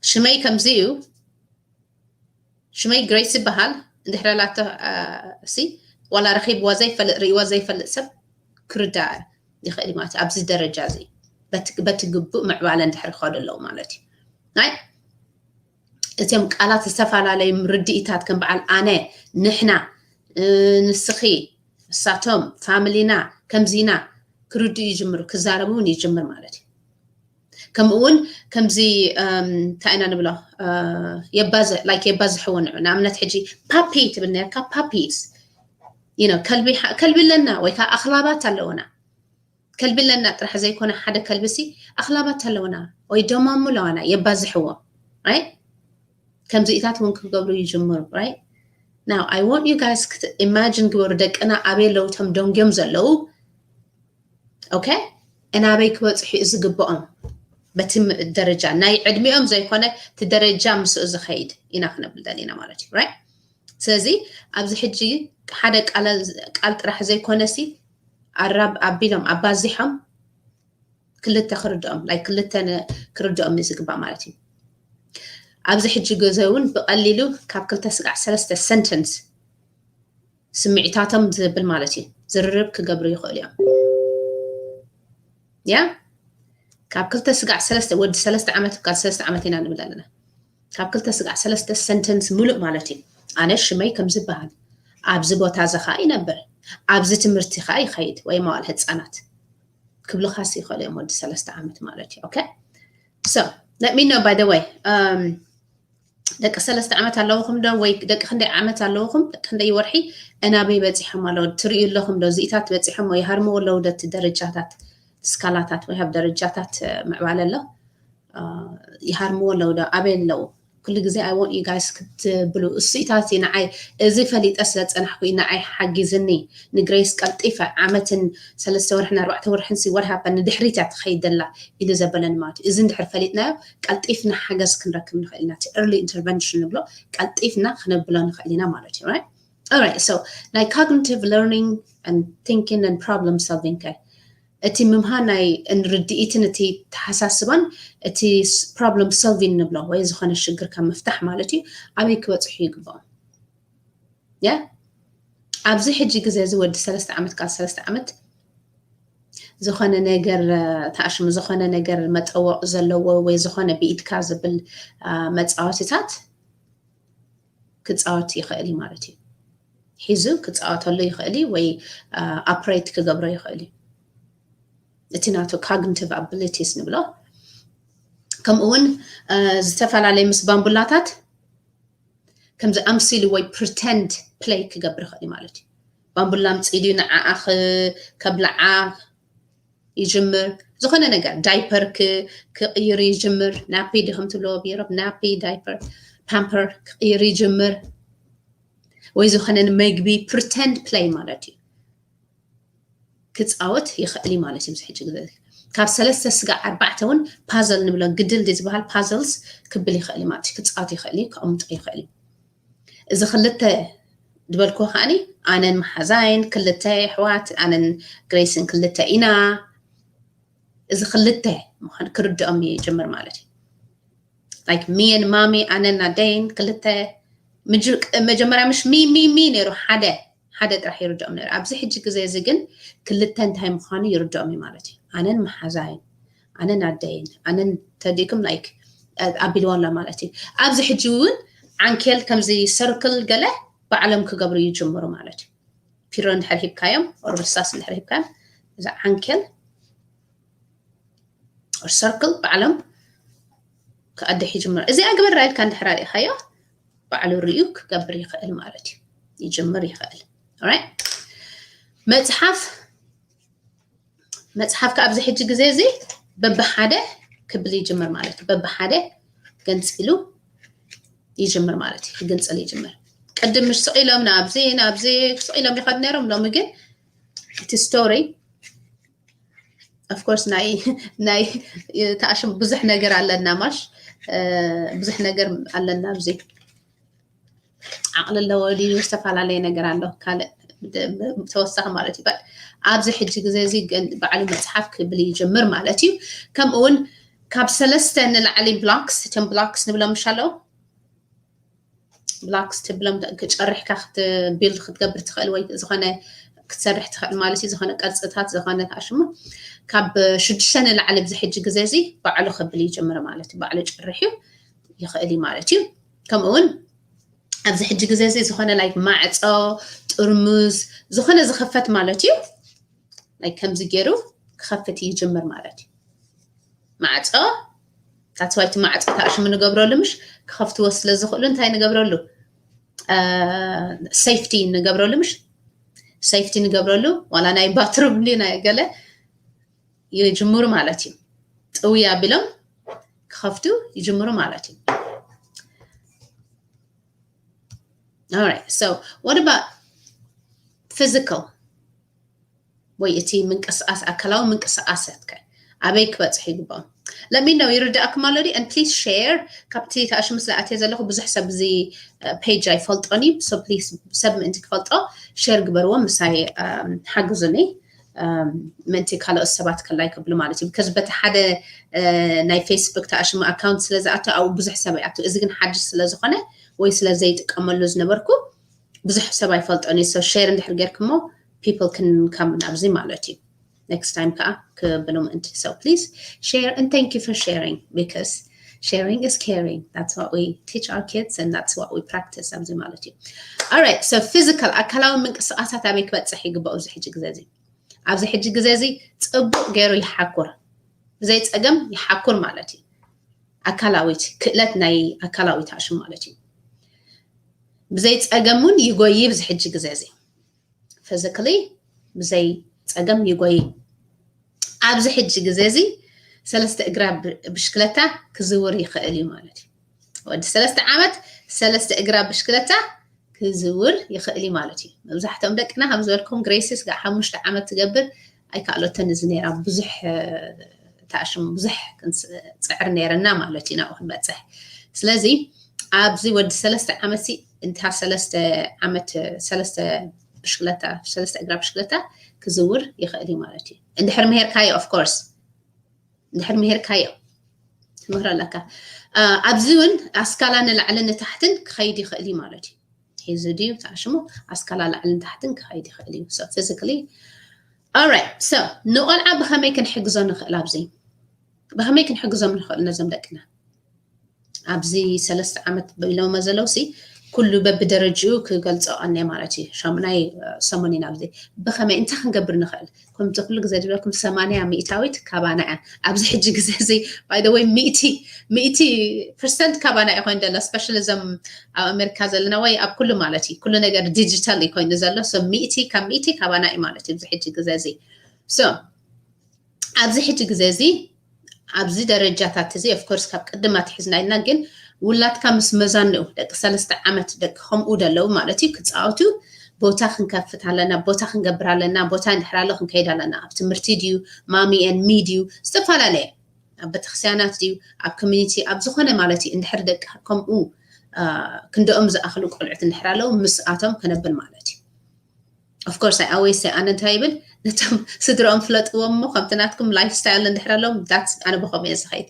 ሽመይ ከምዚ እዩ። ሽመይ ግሬስ ይበሃል። እንድሕር ላቶ ሲ ዋላ ረኺብዋ ዘይፈልጥ ርእይዋ ዘይፈልጥ ሰብ ክርዳእ ይኽእል ማለት እዩ። ኣብዚ ደረጃ እዚ በቲ ግቡእ ምዕባለ እንድሕር ክኸዱ ኣለዉ ማለት እዩ። ናይ እዚኦም ቃላት ዝተፈላለዩ ርድኢታት ከም በዓል ኣነ፣ ንሕና፣ ንስኺ፣ እሳቶም፣ ፋሚሊና፣ ከምዚና ክርድኡ ይጅምሩ፣ ክዛረቡ እውን ይጅምር ማለት እዩ። ከምኡ እውን ከምዚ እንታይ ኢና ንብሎ የባዝሕ like የባዝሕዎ ንዑ ንኣብነት ሕጂ ፓፒ ትብል ነርካ ፓፒስ you know ከልቢ ከልቢ ኣለና ወይ ከዓ ኣኽላባት ኣለውና ከልቢ ኣለና ጥራሕ ዘይኮነ ሓደ ከልቢ ሲ ኣኽላባት ኣለውና ወይ ደማሙ ኣለዋና የባዝሕዎ right ከምዚኢታት እውን ክገብሩ ይጅምሩ right now I want you guys imagine ግበሩ ደቅና ኣበይ ኣለዉ እቶም ደንጎም ዘለዉ okay እናበይ ክበፅሑ እዩ ዝግብኦም በቲ ደረጃ ናይ ዕድሚኦም ዘይኮነ እቲ ደረጃ ምስኡ ዝኸይድ ኢና ክነብል ደሊና ማለት እዩ። ስለዚ ኣብዚ ሕጂ ሓደ ቃል ጥራሕ ዘይኮነሲ ኣራብ ኣቢሎም ኣባዚሖም ክልተ ክርድኦም ላይ ክልተ ክርድኦም እዩ ዝግባእ ማለት እዩ። ኣብዚ ሕጂ ግዜ እውን ብቐሊሉ ካብ ክልተ ስጋዕ ሰለስተ ሰንተንስ ስምዒታቶም ዝብል ማለት እዩ ዝርርብ ክገብሩ ይኽእሉ እዮም። ያ ካብ ክልተ ስጋዕ ሰለስተ ወዲ ሰለስተ ዓመት ካብ ሰለስተ ዓመት ኢና ንብል ኣለና። ካብ ክልተ ስጋዕ ሰለስተ ሰንተንስ ሙሉእ ማለት እዩ። ኣነ ሽመይ ከምዚ ይበሃል፣ ኣብዚ ቦታ እዚ ከዓ ይነብር፣ ኣብዚ ትምህርቲ ከዓ ይኸይድ ወይ መዋል ህፃናት ክብሉኻስ ይኽእሉ እዮም ወዲ ሰለስተ ዓመት ማለት እዩ። Okay, so let me know, by the way, ደቂ ሰለስተ ዓመት ኣለውኹም ዶ ወይ ደቂ ክንደይ ዓመት ኣለውኹም? ደቂ ክንደይ ወርሒ? እናበይ በፂሖም ኣለዉ ትርእዩ ኣለኹም ዶ? እዚኢታት በፂሖም ወይ ሃርምዎ ኣለዉ ዶ? እቲ ደረጃታት ስካላታት ወይ ሃብ ደረጃታት ምዕባለ ኣሎ ይሃርምዎ ኣለዉ ዶ? ኣበይ ኣለዉ? ኩሉ ግዜ I want you guys ክትብሉ እሱኢታት ንዓይ እዚ ፈሊጠ ስለ ፀናሕኩ ንዓይ ሓጊዝኒ ንግሬስ ቀልጢፈ ዓመትን ሰለስተ ወርሕን ኣርባዕተ ወርሕን ሲ what happened ንድሕሪት እያ ትኸይድ ዘላ ኢሉ ዘበለኒ ማለት እዩ። እዚ እንድሕር ፈሊጥናዮ ቀልጢፍና ሓገዝ ክንረክብ ንኽእል ኢና። እቲ early intervention ንብሎ ቀልጢፍና ክነብሎ ንኽእል ኢና ማለት እዩ። Right? Alright, so ናይ cognitive learning and thinking and problem solving ከ እቲ ምምሃር ናይ ርድኢትን እቲ ተሓሳስባን እቲ problem solving ንብሎ ወይ ዝኾነ ሽግር ካብ ምፍታሕ ማለት እዩ ኣበይ ክበፅሑ ይግብኦም? ያ ኣብዚ ሕጂ ግዜ እዚ ወዲ ሰለስተ ዓመት ካብ ሰለስተ ዓመት ዝኾነ ነገር ተኣሽሙ ዝኾነ ነገር መጠወቕ ዘለዎ ወይ ዝኾነ ብኢድካ ዝብል መፃወቲታት ክፃወት ይኽእል እዩ ማለት እዩ። ሒዙ ክፃወተሉ ይኽእል እዩ ወይ operate ክገብሮ ይኽእል እዩ። እቲ ናቱ cognitive abilities ንብሎ። ከምኡ እውን ዝተፈላለየ ምስ ባምቡላታት ከምዚ ኣምሲሉ ወይ pretend play ክገብር ይኽእል እዩ ማለት እዩ። ባምቡላ ኣምፂሉ ንዓኣ ከብልዓ ይጅምር። ዝኾነ ነገር ዳይፐር ክቕይር ይጅምር። ናፒ ድኹም ትብሎ ቢሮብ ናፒ ዳይፐር ፓምፐር ክቕይር ይጅምር ወይ ዝኾነ መግቢ pretend play ማለት እዩ ክፃወት ይኽእል እዩ ማለት እዩ። ሕጂ ግዜ ካብ ሰለስተ ስጋዕ ኣርባዕተ እውን ፓዘል ንብሎ ግድል ዝበሃል ፓዘልስ ክብል ይኽእል እዩ ማለት እዩ። ክፃወት ይኽእል እዩ፣ ከቕምጦ ይኽእል እዩ። እዚ ክልተ ዝበልኩ ከዓኒ ኣነን መሓዛይን ክልተ ኣሕዋት ኣነን ግሬስን ክልተ ኢና። እዚ ክልተ ምዃን ክርድኦም ይጅምር ማለት እዩ። Like me and mommy ኣነን ኣደይን ክልተ መጀመርያ ምሽ ሚ ሚ ሚ ነይሩ ሓደ ሓደ ጥራሕ ይርድኦም ነይሩ። ኣብዚ ሕጂ ግዜ እዚ ግን ክልተ እንታይ ምዃኑ ይርድኦም እዩ ማለት እዩ። ኣነን መሓዛይን ኣነን ኣደይን ኣነን ተዲኩም like ኣቢልዎ ኣሎ ማለት እዩ። ኣብዚ ሕጂ እውን ዓንኬል ከምዚ ሰርክል ገለ ባዕሎም ክገብሩ ይጅምሩ ማለት እዩ። ፒሮ እንድሕር ሂብካዮም ኦር ርሳስ እንድሕር ሂብካዮም እዛ ዓንኬል ኦር ሰርክል ባዕሎም ክቐድሕ ይጅምሩ። እዚ ኣግበራ ኢልካ እንድሕር ኣሪእኻዮ ባዕሉ ርእዩ ክገብር ይኽእል ማለት እዩ። ይጅምር ይኽእል። Alright? መፅሓፍ መፅሓፍ ከ ኣብዚ ሕጂ ግዜ እዚ በብሓደ ክብል ይጅምር ማለት እዩ። በብሓደ ገንፂሉ ይጅምር ማለት እዩ። ክግንፅል ይጅምር። ቅድም ምሽ ስቕ ኢሎም ናብዚ ናብዚ ስቕ ኢሎም ይኸዱ ነይሮም። ሎሚ ግን እቲ ስቶሪ of course ናይ ናይ ተኣሽም ብዙሕ ነገር ኣለና ማሽ ብዙሕ ነገር ኣለና ኣብዚ ዓቕሊ ኣለዎ ድዩ ዝተፈላለየ ነገር ኣሎ ካልእ ተወሳኺ ማለት እዩ። But ኣብዚ ሕጂ ግዜ እዚ ግን ባዕሉ መፅሓፍ ክብል ይጅምር ማለት እዩ። ከምኡ እውን ካብ ሰለስተ ንላዕሊ ብሎክስ እቶም ብሎክስ ንብሎም ምሽ ኣለዉ ብሎክስ ትብሎም ጨሪሕካ ቢልድ ክትገብር ትኽእል ወይ ዝኾነ ክትሰርሕ ትኽእል ማለት እዩ። ዝኾነ ቅርፅታት ዝኾነ ተኣሽሙ ካብ ሽዱሽተ ንላዕሊ ኣብዚ ሕጂ ግዜ እዚ ባዕሉ ክብል ይጅምር ማለት እዩ። ባዕሉ ጨርሕ እዩ ይኽእል እዩ ማለት እዩ። ከምኡ እውን ኣብዚ ሕጂ ግዜ እዚ ዝኾነ like ማዕፆ ጥርሙዝ ዝኾነ ዝኸፈት ማለት እዩ። Like ከምዚ ገይሩ ክኸፍት ይጅምር ማለት እዩ። ማዕፆ that's why እቲ ማዕፆ ተኣሽሙ ንገብረሉ ምሽ ክኸፍትዎ ስለ ዝኽእሉ እንታይ ንገብረሉ safety ንገብረሉ ምሽ safety ንገብረሉ ዋላ ናይ ባትሩም ናይ ገለ ይጅምሩ ማለት እዩ። ጥውይ ኣቢሎም ክኸፍቱ ይጅምሩ ማለት እዩ። Alright, so what about physical? ወይ እቲ ምንቅስቃስ ኣካላዊ ምንቅስቃሳት ከ ኣበይ ክበፅሑ ይግባኦም? Let me know ይርዳእኩም ኣሎ ድዩ? And please share። ካብቲ ተኣሽሙ ስለ ኣትየ ዘለኹ ብዙሕ ሰብ እዚ page ኣይፈልጦን እዩ። So please ሰብ ምእንቲ ክፈልጦ share ግበርዎ፣ ምሳይ ሓግዙኒ። ምእንቲ ካልኦት ሰባት ከላይ ከብሉ ማለት እዩ። Because በቲ ሓደ ናይ Facebook ተኣሽሙ account ስለ ዝኣቱ ኣብኡ ብዙሕ ሰብ ይኣቱ። እዚ ግን ሓድሽ ስለ ዝኾነ ወይ ስለ ዘይጥቀመሉ ዝነበርኩ ብዙሕ ሰብ ኣይፈልጦን እዩ። So share እንድሕር ጌርኩሞ people can come ናብዚ ማለት እዩ። Next time ከዓ ክብሉ ምእንቲ። So please share and thank you for sharing because sharing is caring. That's what we teach our kids and that's what we practice ኣብዚ ማለት እዩ። Alright, so physical ኣካላዊ ምንቅስቃሳት ኣበይ ክበፅሕ ይግባኡ እዚ ሕጂ ግዜ እዚ? ኣብዚ ሕጂ ግዜ እዚ ፅቡቅ ገይሩ ይሓኩር፣ ብዘይ ፀገም ይሓኩር ማለት እዩ። ኣካላዊት ክእለት ናይ ኣካላዊት ኣሽም ማለት እዩ። ብዘይ ፀገም እውን ይጎይ ኣብዚ ሕጂ ግዜ እዚ። Physically ብዘይ ፀገም ይጎይ። ኣብዚ ሕጂ ግዜ እዚ ሰለስተ እግራ ብሽክለታ ክዝውር ይኽእል እዩ ማለት እዩ። ወዲ ሰለስተ ዓመት ሰለስተ እግራ ብሽክለታ ክዝውር ይኽእል እዩ ማለት እዩ። መብዛሕትኦም ደቅና ከም ዝበልኩም ግሬሲስ ጋር ሓሙሽተ ዓመት ትገብር ኣይከኣለቶን እዚ ነይራ። ብዙሕ ተኣሽሙ ብዙሕ ክንፅዕር ነይረና ማለት እዩ ናብኡ ክንበፅሕ። ስለዚ ኣብዚ ወዲ ሰለስተ ዓመት ሲ እንታ ሰለስተ ዓመት ሰለስተ ብሽክለታ ሰለስተ እግራ ብሽክለታ ክዝውር ይኽእል እዩ ማለት እዩ። እንድሕር ምሄርካዮ of course እንድሕር ምሄርካዮ ትምህሮ ኣለካ። ኣብዚ እውን ኣስካላ ንላዕልን ንታሕትን ክኸይድ ይኽእል እዩ ማለት እዩ። ሒዙ ድዩ ተኣሽሙ ኣስካላ ላዕልን ታሕትን ክኸይድ ይኽእል እዩ። So physically alright, so ንቆልዓ ብኸመይ ክንሕግዞ ንኽእል? ኣብዚ ብኸመይ ክንሕግዞም ንኽእል ነዞም ደቅና? ኣብዚ ሰለስተ ዓመት ኢሎሞ ዘለውሲ ኩሉ በብደረጅኡ ክገልጾ ኣነ ማለት እዩ። ሻሙናይ ሰሙን ኢና ኣብዚ ብኸመይ እንታይ ክንገብር ንኽእል? ከምቲ ኩሉ ግዜ ዝብለኩም ሰማንያ ሚእታዊት ካባና እያ። ኣብዚ ሕጂ ግዜ እዚ by the way ሚእቲ ሚእቲ ፐርሰንት ካባና እዩ ኮይኑ ዘሎ። ስፔሻሊ እዞም ኣብ ኣሜሪካ ዘለና ወይ ኣብ ኩሉ ማለት እዩ ኩሉ ነገር ዲጂታል እዩ ኮይኑ ዘሎ። So ሚእቲ ካብ ሚእቲ ካባና እዩ ማለት እዩ ኣብዚ ሕጂ ግዜ እዚ። So ኣብዚ ሕጂ ግዜ እዚ ኣብዚ ደረጃታት እዚ of course ካብ ቅድም ኣትሒዝና ኢልና ግን ውላድካ ምስ መዛንኡ ደቂ ሰለስተ ዓመት ደቂ ከምኡ ደለዉ ማለት እዩ ክፃወቱ ቦታ ክንከፍት ኣለና፣ ቦታ ክንገብር ኣለና፣ ቦታ እንድሕር ኣሎ ክንከይድ ኣለና። ኣብ ትምህርቲ ድዩ ማሚ and me ድዩ ዝተፈላለየ ኣብ ቤተክርስትያናት ድዩ ኣብ ኮሚኒቲ ኣብ ዝኾነ ማለት እዩ እንድሕር ደቂ ከምኡ ክንደኦም ዝኣኽሉ ቆልዑት እንድሕር ኣለዉ ምስኣቶም ክነብል ማለት እዩ። Of course I always say ኣነ እንታይ ይብል ነቶም ስድረኦም ፍለጥዎም እሞ ከምቲ ናትኩም ላይፍ ስታይል እንድሕር ኣለዎም that's ኣነ ብኸምኡ እየ ዝኸይድ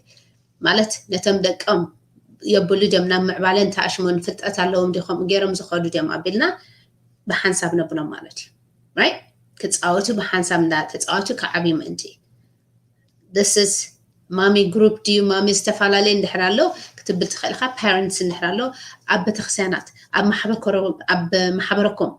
ማለት ነቶም ደቆም የብሉ ድዮም ናብ ምዕባለን ተኣሽሞን ፍልጠት ኣለዎም ድዩ ከምኡ ገይሮም ዝኸዱ ድዮም ኣቢልና ብሓንሳብ ነብሎም ማለት እዩ። Right? ክፃወቱ ብሓንሳብ እንዳተፃወቱ ክዓብዩ ምእንቲ this is ማሚ ግሩፕ ድዩ ማሚ ዝተፈላለየ እንድሕር ኣሎ ክትብል ትኽእል ኢኻ። ፓረንትስ እንድሕር ኣሎ ኣብ ቤተክርስትያናት ኣብ ማሕበረኮም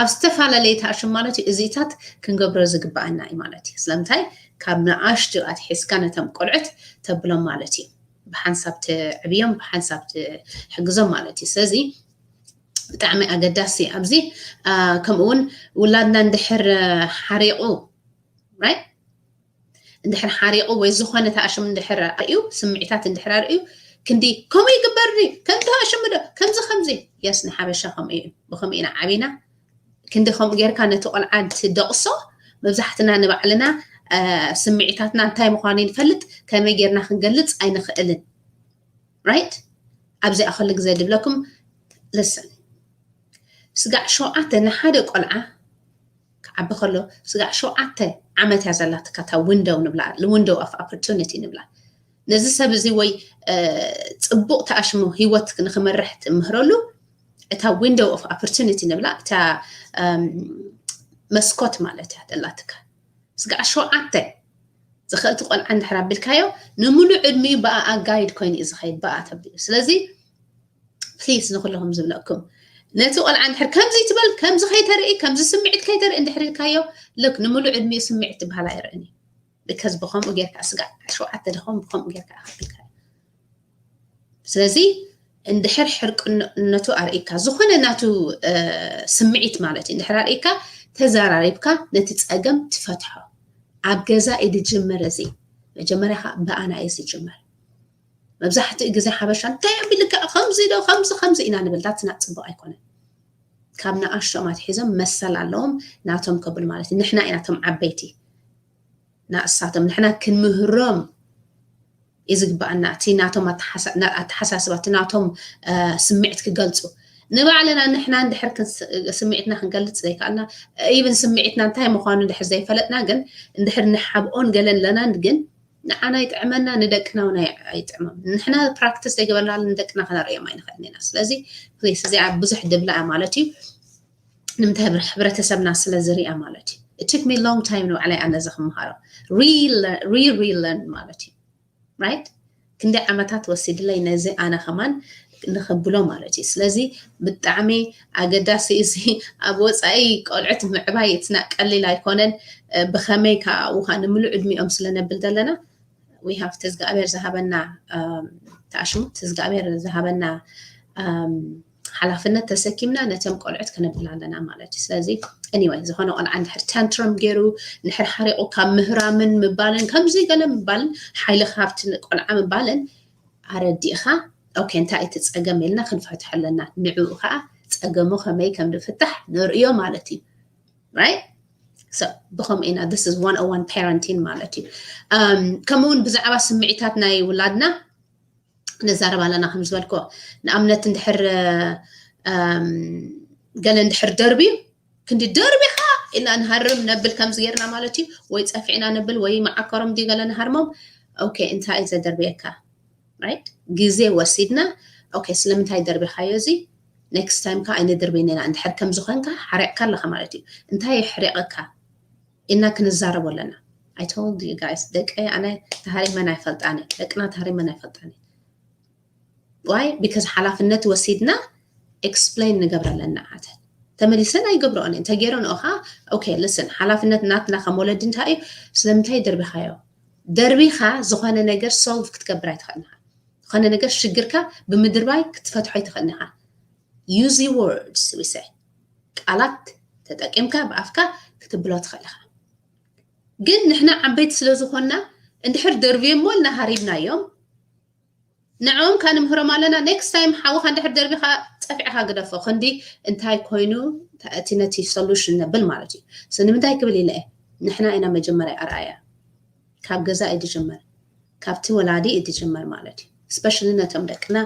ኣብ ዝተፈላለየ ተኣሽም ማለት እዩ። እዚታት ክንገብሮ ዝግባኣና እዩ ማለት እዩ። ስለምንታይ ካብ ንኣሽቱ ኣትሒዝካ ነቶም ቆልዑት ተብሎም ማለት እዩ። ብሓንሳብ ትዕብዮም ብሓንሳብ ትሕግዞም ማለት እዩ። ስለዚ ብጣዕሚ ኣገዳሲ ኣብዚ ከምኡ እውን ውላድና እንድሕር ሓሪቑ right እንድሕር ሓሪቑ ወይ ዝኾነ ተኣሽም እንድሕር ኣርእዩ ስምዒታት እንድሕር ኣርእዩ ክንዲ ከምኡ ይግበር ድዩ ከምዚ ተኣሽሙ ዶ ከምዚ ከምዚ የስ ንሓበሻ ከምኡ እዩ ብከምኡ ኢና ዓቢና ክንዲ ከምኡ ጌርካ ነቲ ቆልዓ እንትደቕሶ መብዛሕትና ንባዕልና ስምዒታትና እንታይ ምዃኑ ይንፈልጥ ከመይ ጌርና ክንገልፅ ኣይንኽእልን right ኣብዚኣ ኩሉ ግዜ ድብለኩም listen ስጋዕ ሸውዓተ ንሓደ ቆልዓ ክዓቢ ከሎ ስጋዕ ሸውዓተ ዓመት እያ ዘላትካ እታ window ንብላ window of opportunity ንብላ ነዚ ሰብ እዚ ወይ ፅቡቅ ተኣሽሙ ሂወት ንክመርሕ ትምህረሉ እታ window of opportunity ንብላ እታ መስኮት ማለት እያ ዘላትካ ስጋዕ ሸውዓተ ዝኽእልቲ ቆልዓ እንድሕር ኣቢልካዮ ንምሉእ ዕድሚኡ ብኣኣ guide ኮይኑ እዩ ዝኸይድ ብኣ ተቢሉ ስለዚ please ንኩለኹም ዝብለኩም ነቲ ቆልዓ እንድሕር ከምዚ ትበል ከምዚ ከይተርኢ ከምዚ ስምዒት ከይተርኢ እንድሕር ኢልካዮ ልክ ንምሉእ ዕድሚኡ ስምዒት ትበሃል ኣይርእን እዩ because ብኸምኡ ጌርካ ስጋዕ ሸውዓተ ድኸውን ብኸምኡ ጌርካ ኣኸቢልካዮ ስለዚ እንድሕር ሕርቅነቱ ኣርእካ ዝኾነ ናቱ ስምዒት ማለት እዩ እንድሕር ኣርእካ ተዘራሪብካ ነቲ ፀገም ትፈትሖ ኣብ ገዛ እዩ ዝጅምር እዚ መጀመርያ ከዓ ብኣና እዩ ዝጅምር መብዛሕትኡ ግዜ ሓበሻ እንታይ ኣቢልካ ከምዚ ዶ ከምዚ ከምዚ ኢና ንብል that's not ፅቡቅ ኣይኮነን ካብ ንኣሽቶም ኣትሒዞም መሰል ኣለዎም ናቶም ከብል ማለት እዩ ንሕና ኢና ቶም ዓበይቲ ናእሳቶም ንሕና ክንምህሮም እዩ ዝግባኣና። እቲ ናቶም ኣተሓሳስባ፣ እቲ ናቶም ስምዒት ክገልፁ፣ ንባዕልና ንሕና እንድሕር ስምዒትና ክንገልፅ ዘይከኣልና፣ ኢቨን ስምዒትና እንታይ ምዃኑ እንድሕር ዘይፈለጥና፣ ግን እንድሕር ንሓብኦን ገለን ኣለናን ግን ንዓና ይጥዕመና፣ ንደቅና እውን ኣይጥዕሞም። ንሕና ፕራክቲስ ዘይገበርናሉ ንደቅና ከነርእዮም ኣይንኽእልን ኢና። ስለዚ ፕሊስ፣ እዚኣ ብዙሕ ድብላ እያ ማለት እዩ። ንምንታይ? ህብረተሰብና ስለ ዝሪኣ ማለት እዩ። It took me long time ንባዕለይ ኣነ እዚ ክምሃሮ፣ re relearn ማለት እዩ። ራይት? ክንደይ ዓመታት ወሲድለይ ነዚ ኣነ ከማን ንኽብሎ ማለት እዩ። ስለዚ ብጣዕሚ ኣገዳሲ እዚ ኣብ ወፃኢ ቆልዑት ምዕባይ፣ it's not ቀሊል ኣይኮነን። ብኸመይ ከዓ ውሃ ንምሉእ ዕድሚኦም ስለነብል ዘለና፣ we have ትዝጋብሔር ዝሃበና ተኣሽሙ፣ ትዝጋብሔር ዝሃበና ሓላፍነት ተሰኪምና ነቶም ቆልዑት ከነብል ኣለና ማለት እዩ። ስለዚ anyway፣ ዝኾነ ቆልዓ እንድሕር ታንትረም ገይሩ፣ እንድሕር ሓሪቑ፣ ካብ ምህራምን ምባልን ከምዚ ገለ ምባልን ሓይሊ ካብቲ ቆልዓ ምባልን ኣረዲእኻ፣ ኦኬ፣ እንታይ እቲ ፀገም ኢልና ክንፈትሖ ኣለና። ንዕኡ ከዓ ፀገሙ ከመይ ከም ዝፍታሕ ንርእዮ ማለት እዩ። ራይት? ብከምኡ ኢና፣ this is one oh one parenting ማለት እዩ። ከምኡ እውን ብዛዕባ ስምዒታት ናይ ውላድና ንዛረብ ኣለና። ከም ዝበልኮ፣ ንኣብነት እንድሕር ገለ እንድሕር ደርብዩ፣ ክንዲ ደርቢኻ ኢልና ንሃርም ነብል፣ ከምዚ ጌርና ማለት እዩ። ወይ ጸፊዕና ነብል ወይ መዓከሮም ድዩ ገለ ንሃርሞም። ኦኬ፣ እንታይ እዩ ዘደርብየካ? ራይት? ግዜ ወሲድና፣ ኦኬ፣ ስለምንታይ ደርቢኻዮ እዚ? ኔክስት ታይም ከ ኣይንድርብን ኢና። እንድሕር ከም ዝኾንካ ሓሪቕካ ኣለኻ ማለት እዩ። እንታይ የሕሪቐካ? ኢልና ክንዛረቦ ኣለና። I told you guys፣ ደቀይ ኣነ ተሃሪመን ኣይፈልጣን፣ ደቅና ተሃሪመን ኣይፈልጣን። Why? Because ሓላፍነት ወሲድና ኤክስፕሌን ንገብረለን ንዓተን። ተመሊሰን ኣይገብረኦን እየን። ተገይረንኦ ኸዓ፣ ኦኬ፣ ሊስን፣ ሓላፍነት ናትና ከም ወለዲ እንታይ እዩ? ስለምንታይ ደርቢኻዮ? ደርቢኻ ዝኾነ ነገር ሶልቭ ክትገብር ኣይትኽእልን ኢኻ። ዝኾነ ነገር ሽግርካ ብምድርባይ ክትፈትሖ ኣይትኽእልን ኢኻ። Use your words we say፣ ቃላት ተጠቂምካ ብኣፍካ ክትብሎ ትኽእል ኢኻ። ግን ንሕና ዓበይቲ ስለ ዝኾንና፣ እንድሕር ደርብዮሞ ኢልና ሃሪምናዮም፣ ንዕኦም ከ ንምህሮም ኣለና። ኔክስት ታይም ሓውኻ እንድሕር ደርቢኻ ጸፊዕኻ ግደፎ። ክንዲ እንታይ ኮይኑ እቲ ነቲ ሶሉሽን ነብል ማለት እዩ። So ንምንታይ ክብል ኢለ እየ፣ ንሕና ኢና መጀመርያ ኣርኣያ። ካብ ገዛ እዩ ዝጅመር፣ ካብቲ ወላዲ እዩ ዝጅመር ማለት እዩ። ስፔሻሊ ነቶም ደቅና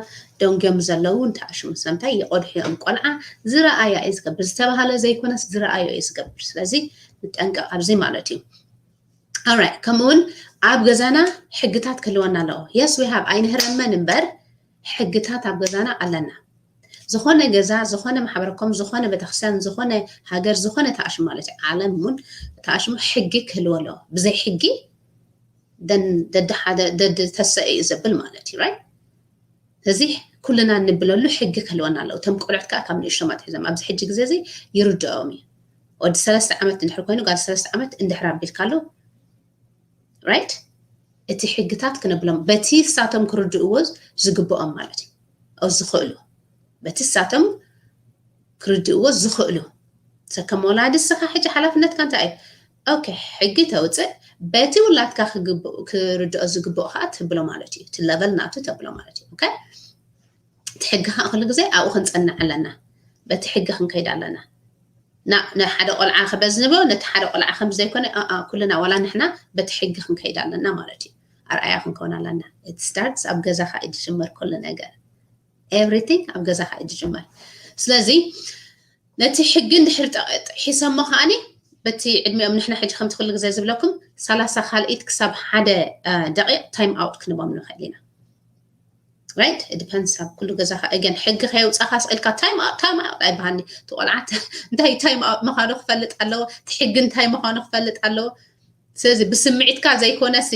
ደንጎም ዘለዉ እንተኣሽሙ፣ ስለምንታይ ይቐድሑ እዮም። ቆልዓ ዝረኣያ እዩ ዝገብር፣ ዝተባህለ ዘይኮነስ ዝረኣዮ እዩ ዝገብር። ስለዚ ንጠንቀቕ ኣብዚ ማለት እዩ። ኦራይት፣ ከምኡውን ኣብ ገዛና ሕግታት ክህልወና ኣለዎ። የስ ዊ ሃቭ፣ ኣይንህረመን እምበር ሕግታት ኣብ ገዛና ኣለና። ዝኾነ ገዛ፣ ዝኾነ ማሕበረኮም፣ ዝኾነ ቤተክርስትያን፣ ዝኾነ ሃገር፣ ዝኾነ ተኣሽሙ ማለት እዩ፣ ዓለም እውን ተኣሽሙ ሕጊ ክህልዎ ኣለዎ። ብዘይ ሕጊ ደን ደዲ ሓደ ደዲ ተሰ እዩ ዘብል ማለት እዩ። ራይት? እዚ ኩልና እንብለሉ ሕጊ ክህልወና ኣለዎ። እቶም ቆልዑት ከዓ ካብ ንእሽቶም ኣትሒዞም ኣብዚ ሕጂ ግዜ እዚ ይርድኦም እዩ። ወዲ ሰለስተ ዓመት እንድሕር ኮይኑ፣ ጓል ሰለስተ ዓመት እንድሕር ኣቢልካ ኣሎ፣ ራይት? እቲ ሕግታት ክነብሎም በቲ እሳቶም ክርድእዎ ዝግብኦም ማለት እዩ። ኦ፣ ዝኽእሉ፣ በቲ እሳቶም ክርድእዎ ዝኽእሉ። ሰ ከም ወላዲ እስኻ ሕጂ ሓላፍነትካ እንታይ እዩ? ኦኬ፣ ሕጊ ተውፅእ፣ በቲ ውላድካ ክግብኡ-፣ ክርድኦ ዝግብኦ ከዓ ትብሎ ማለት እዩ። እቲ ለቨል ናቱ ተብሎ ማለት እዩ። ኦኬ? እቲ ሕጊ ከዓ ኩሉ ግዜ ኣብኡ ክንፀንዕ ኣለና። በቲ ሕጊ ክንከይድ ኣለና። ና-፣ ንሓደ ቆልዓ ክበዝንቦ፣ ነቲ ሓደ ቆልዓ ከም ዘይኮነ፣ ኣ-፣ ኣ-፣ ኩልና ዋላ ንሕና በቲ ሕጊ ክንከይድ ኣለና ማለት እዩ። ኣርኣያ ክንከውን ኣለና። It starts፣ ኣብ ገዛኻ እዩ ዝጅመር ኩሉ ነገር። ኤቭሪቲንግ ኣብ ገዛኻ እዩ ዝጅመር። ስለዚ ነቲ ሕጊ እንድሕር ጠ-፣ ጥሒሰሞ ከዓኒ በቲ ዕድሚኦም ንሕና ሕጂ ከምቲ ኩሉ ግዜ ዝብለኩም ሰላሳ ካልኢት ክሳብ ሓደ፣ እ፣ ደቂቕ ታይም ኣውት ክንቦም ንኽእል ኢና። ራይት? ዲፐንድስ ኣብ ኩሉ ገዛኻ። ኣገን ሕጊ ከየውፃኻ ስኢልካ ታይም ኣውት፣ ታይም ኣውት ኣይበሃልኒ። እቲ ቆልዓ እንታይ ታይም ኣውት ምዃኑ ክፈልጥ ኣለዎ፣ እቲ ሕጊ እንታይ ምዃኑ ክፈልጥ ኣለዎ። ስለዚ ብስምዒትካ ዘይኮነሲ፣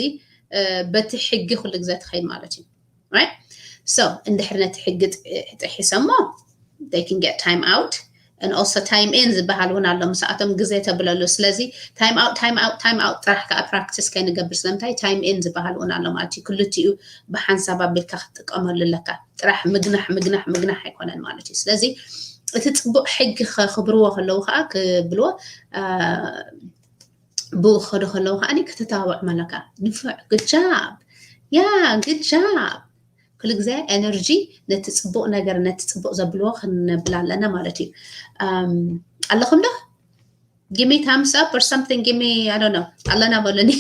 እ፣ በቲ ሕጊ ኩሉ ግዜ ትኸይድ ማለት እዩ። ራይት? ሶ እንድሕር ነቲ ሕጊ ጥ-፣ ጥሒሰሞ they can get time out and also time in ዝበሃል እውን ኣሎ። ምስኣቶም ግዜ ተብለሉ። ስለዚ ታይም ኣውት፣ ታይም ኣውት፣ ታይም ኣውት ጥራሕ ከዓ ፕራክቲስ ከይንገብር፣ ስለምንታይ ታይም ኢን ዝበሃል እውን ኣሎ ማለት እዩ። ክልቲኡ ብሓንሳብ ኣቢልካ ክትጥቀመሉ ኣለካ። ጥራሕ ምግናሕ፣ ምግናሕ፣ ምግናሕ ኣይኮነን ማለት እዩ። ስለዚ እቲ ፅቡቕ ሕጊ ከኽብርዎ ከለዉ ከዓ ክብልዎ፣ እ፣ ብኡ ክኸዱ ከለዉ ከዓኒ ክትተባብዖም ኣለካ። ንፉዕ፣ ግድ ጃብ። ያ፣ ግድ ጃብ። ኩሉ ግዜ ኤነርጂ ነቲ ጽቡቕ ነገር፣ ነቲ ጽቡቕ ዘብልዎ ክንብል ኣለና ማለት እዩ። ኣም፣ ኣለኹም ዶ? Give me thumbs up or something. Give me, I don't know. ኣለና በሉኒ።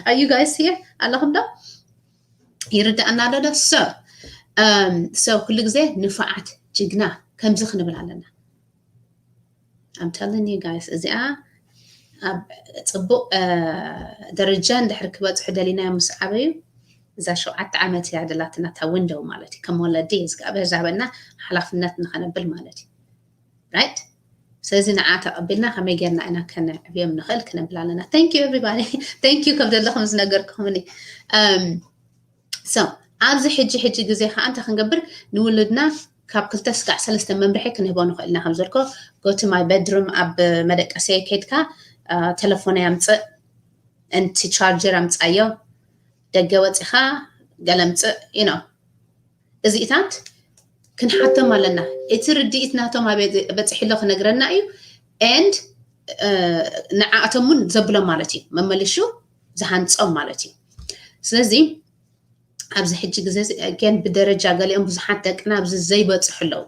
Are you guys here? ኣለኹም ዶ? ይርዳእና ኣሎ ዶ? So so ኩሉ ግዜ ንፉዓት፣ ጅግና፣ ከምዚ ክንብል ኣለና። I'm telling you guys፣ እዚኣ ኣብ ፅቡቅ ደረጃ እንድሕር ክበፅሑ ደሊና ምስ ዓበዩ፣ እዛ ሸውዓተ ዓመት እያ ደላትና፣ እታ window ማለት እዩ። ከም ወለዲ ዝጋበ ዛበና ሓላፍነት ንኸነብል ማለት እዩ። Right? ስለዚ ንዓ ተቐቢልና ከመይ ጌርና ኢና ከነዕብዮም ንኽእል ክነብል ኣለና። Thank you everybody። Thank you ከም ዘለኹም ዝነገርኩኹምኒ። So ኣብዚ ሕጂ ሕጂ ግዜ ከዓ እንታይ ክንገብር? ንውሉድና ካብ ክልተ ስጋዕ ሰለስተ መምርሒ ክንህቦ ንኽእል ኢና። ከም ዘልኮ go to my bedroom፣ ኣብ መደቀሰየ ከይድካ ተለፎነይ ኣምፅእ፣ እንቲ ቻርጀር ኣምፃዮ፣ ደገ ወፂኻ ገለ ምፅእ፣ you know፣ እዚኢታት ክንሓቶም ኣለና። እቲ ርድኢት ናቶም ኣበይ በፂሒ ኣሎ ክነግረና እዩ። And ንዓኣቶም እውን ዘብሎም ማለት እዩ፣ መመልሹ ዝሃንፆም ማለት እዩ። ስለዚ ኣብዚ ሕጂ ግዜ ግን ብደረጃ ገሊኦም ብዙሓት ደቅና ኣብዚ ዘይበፅሑ ኣለዉ።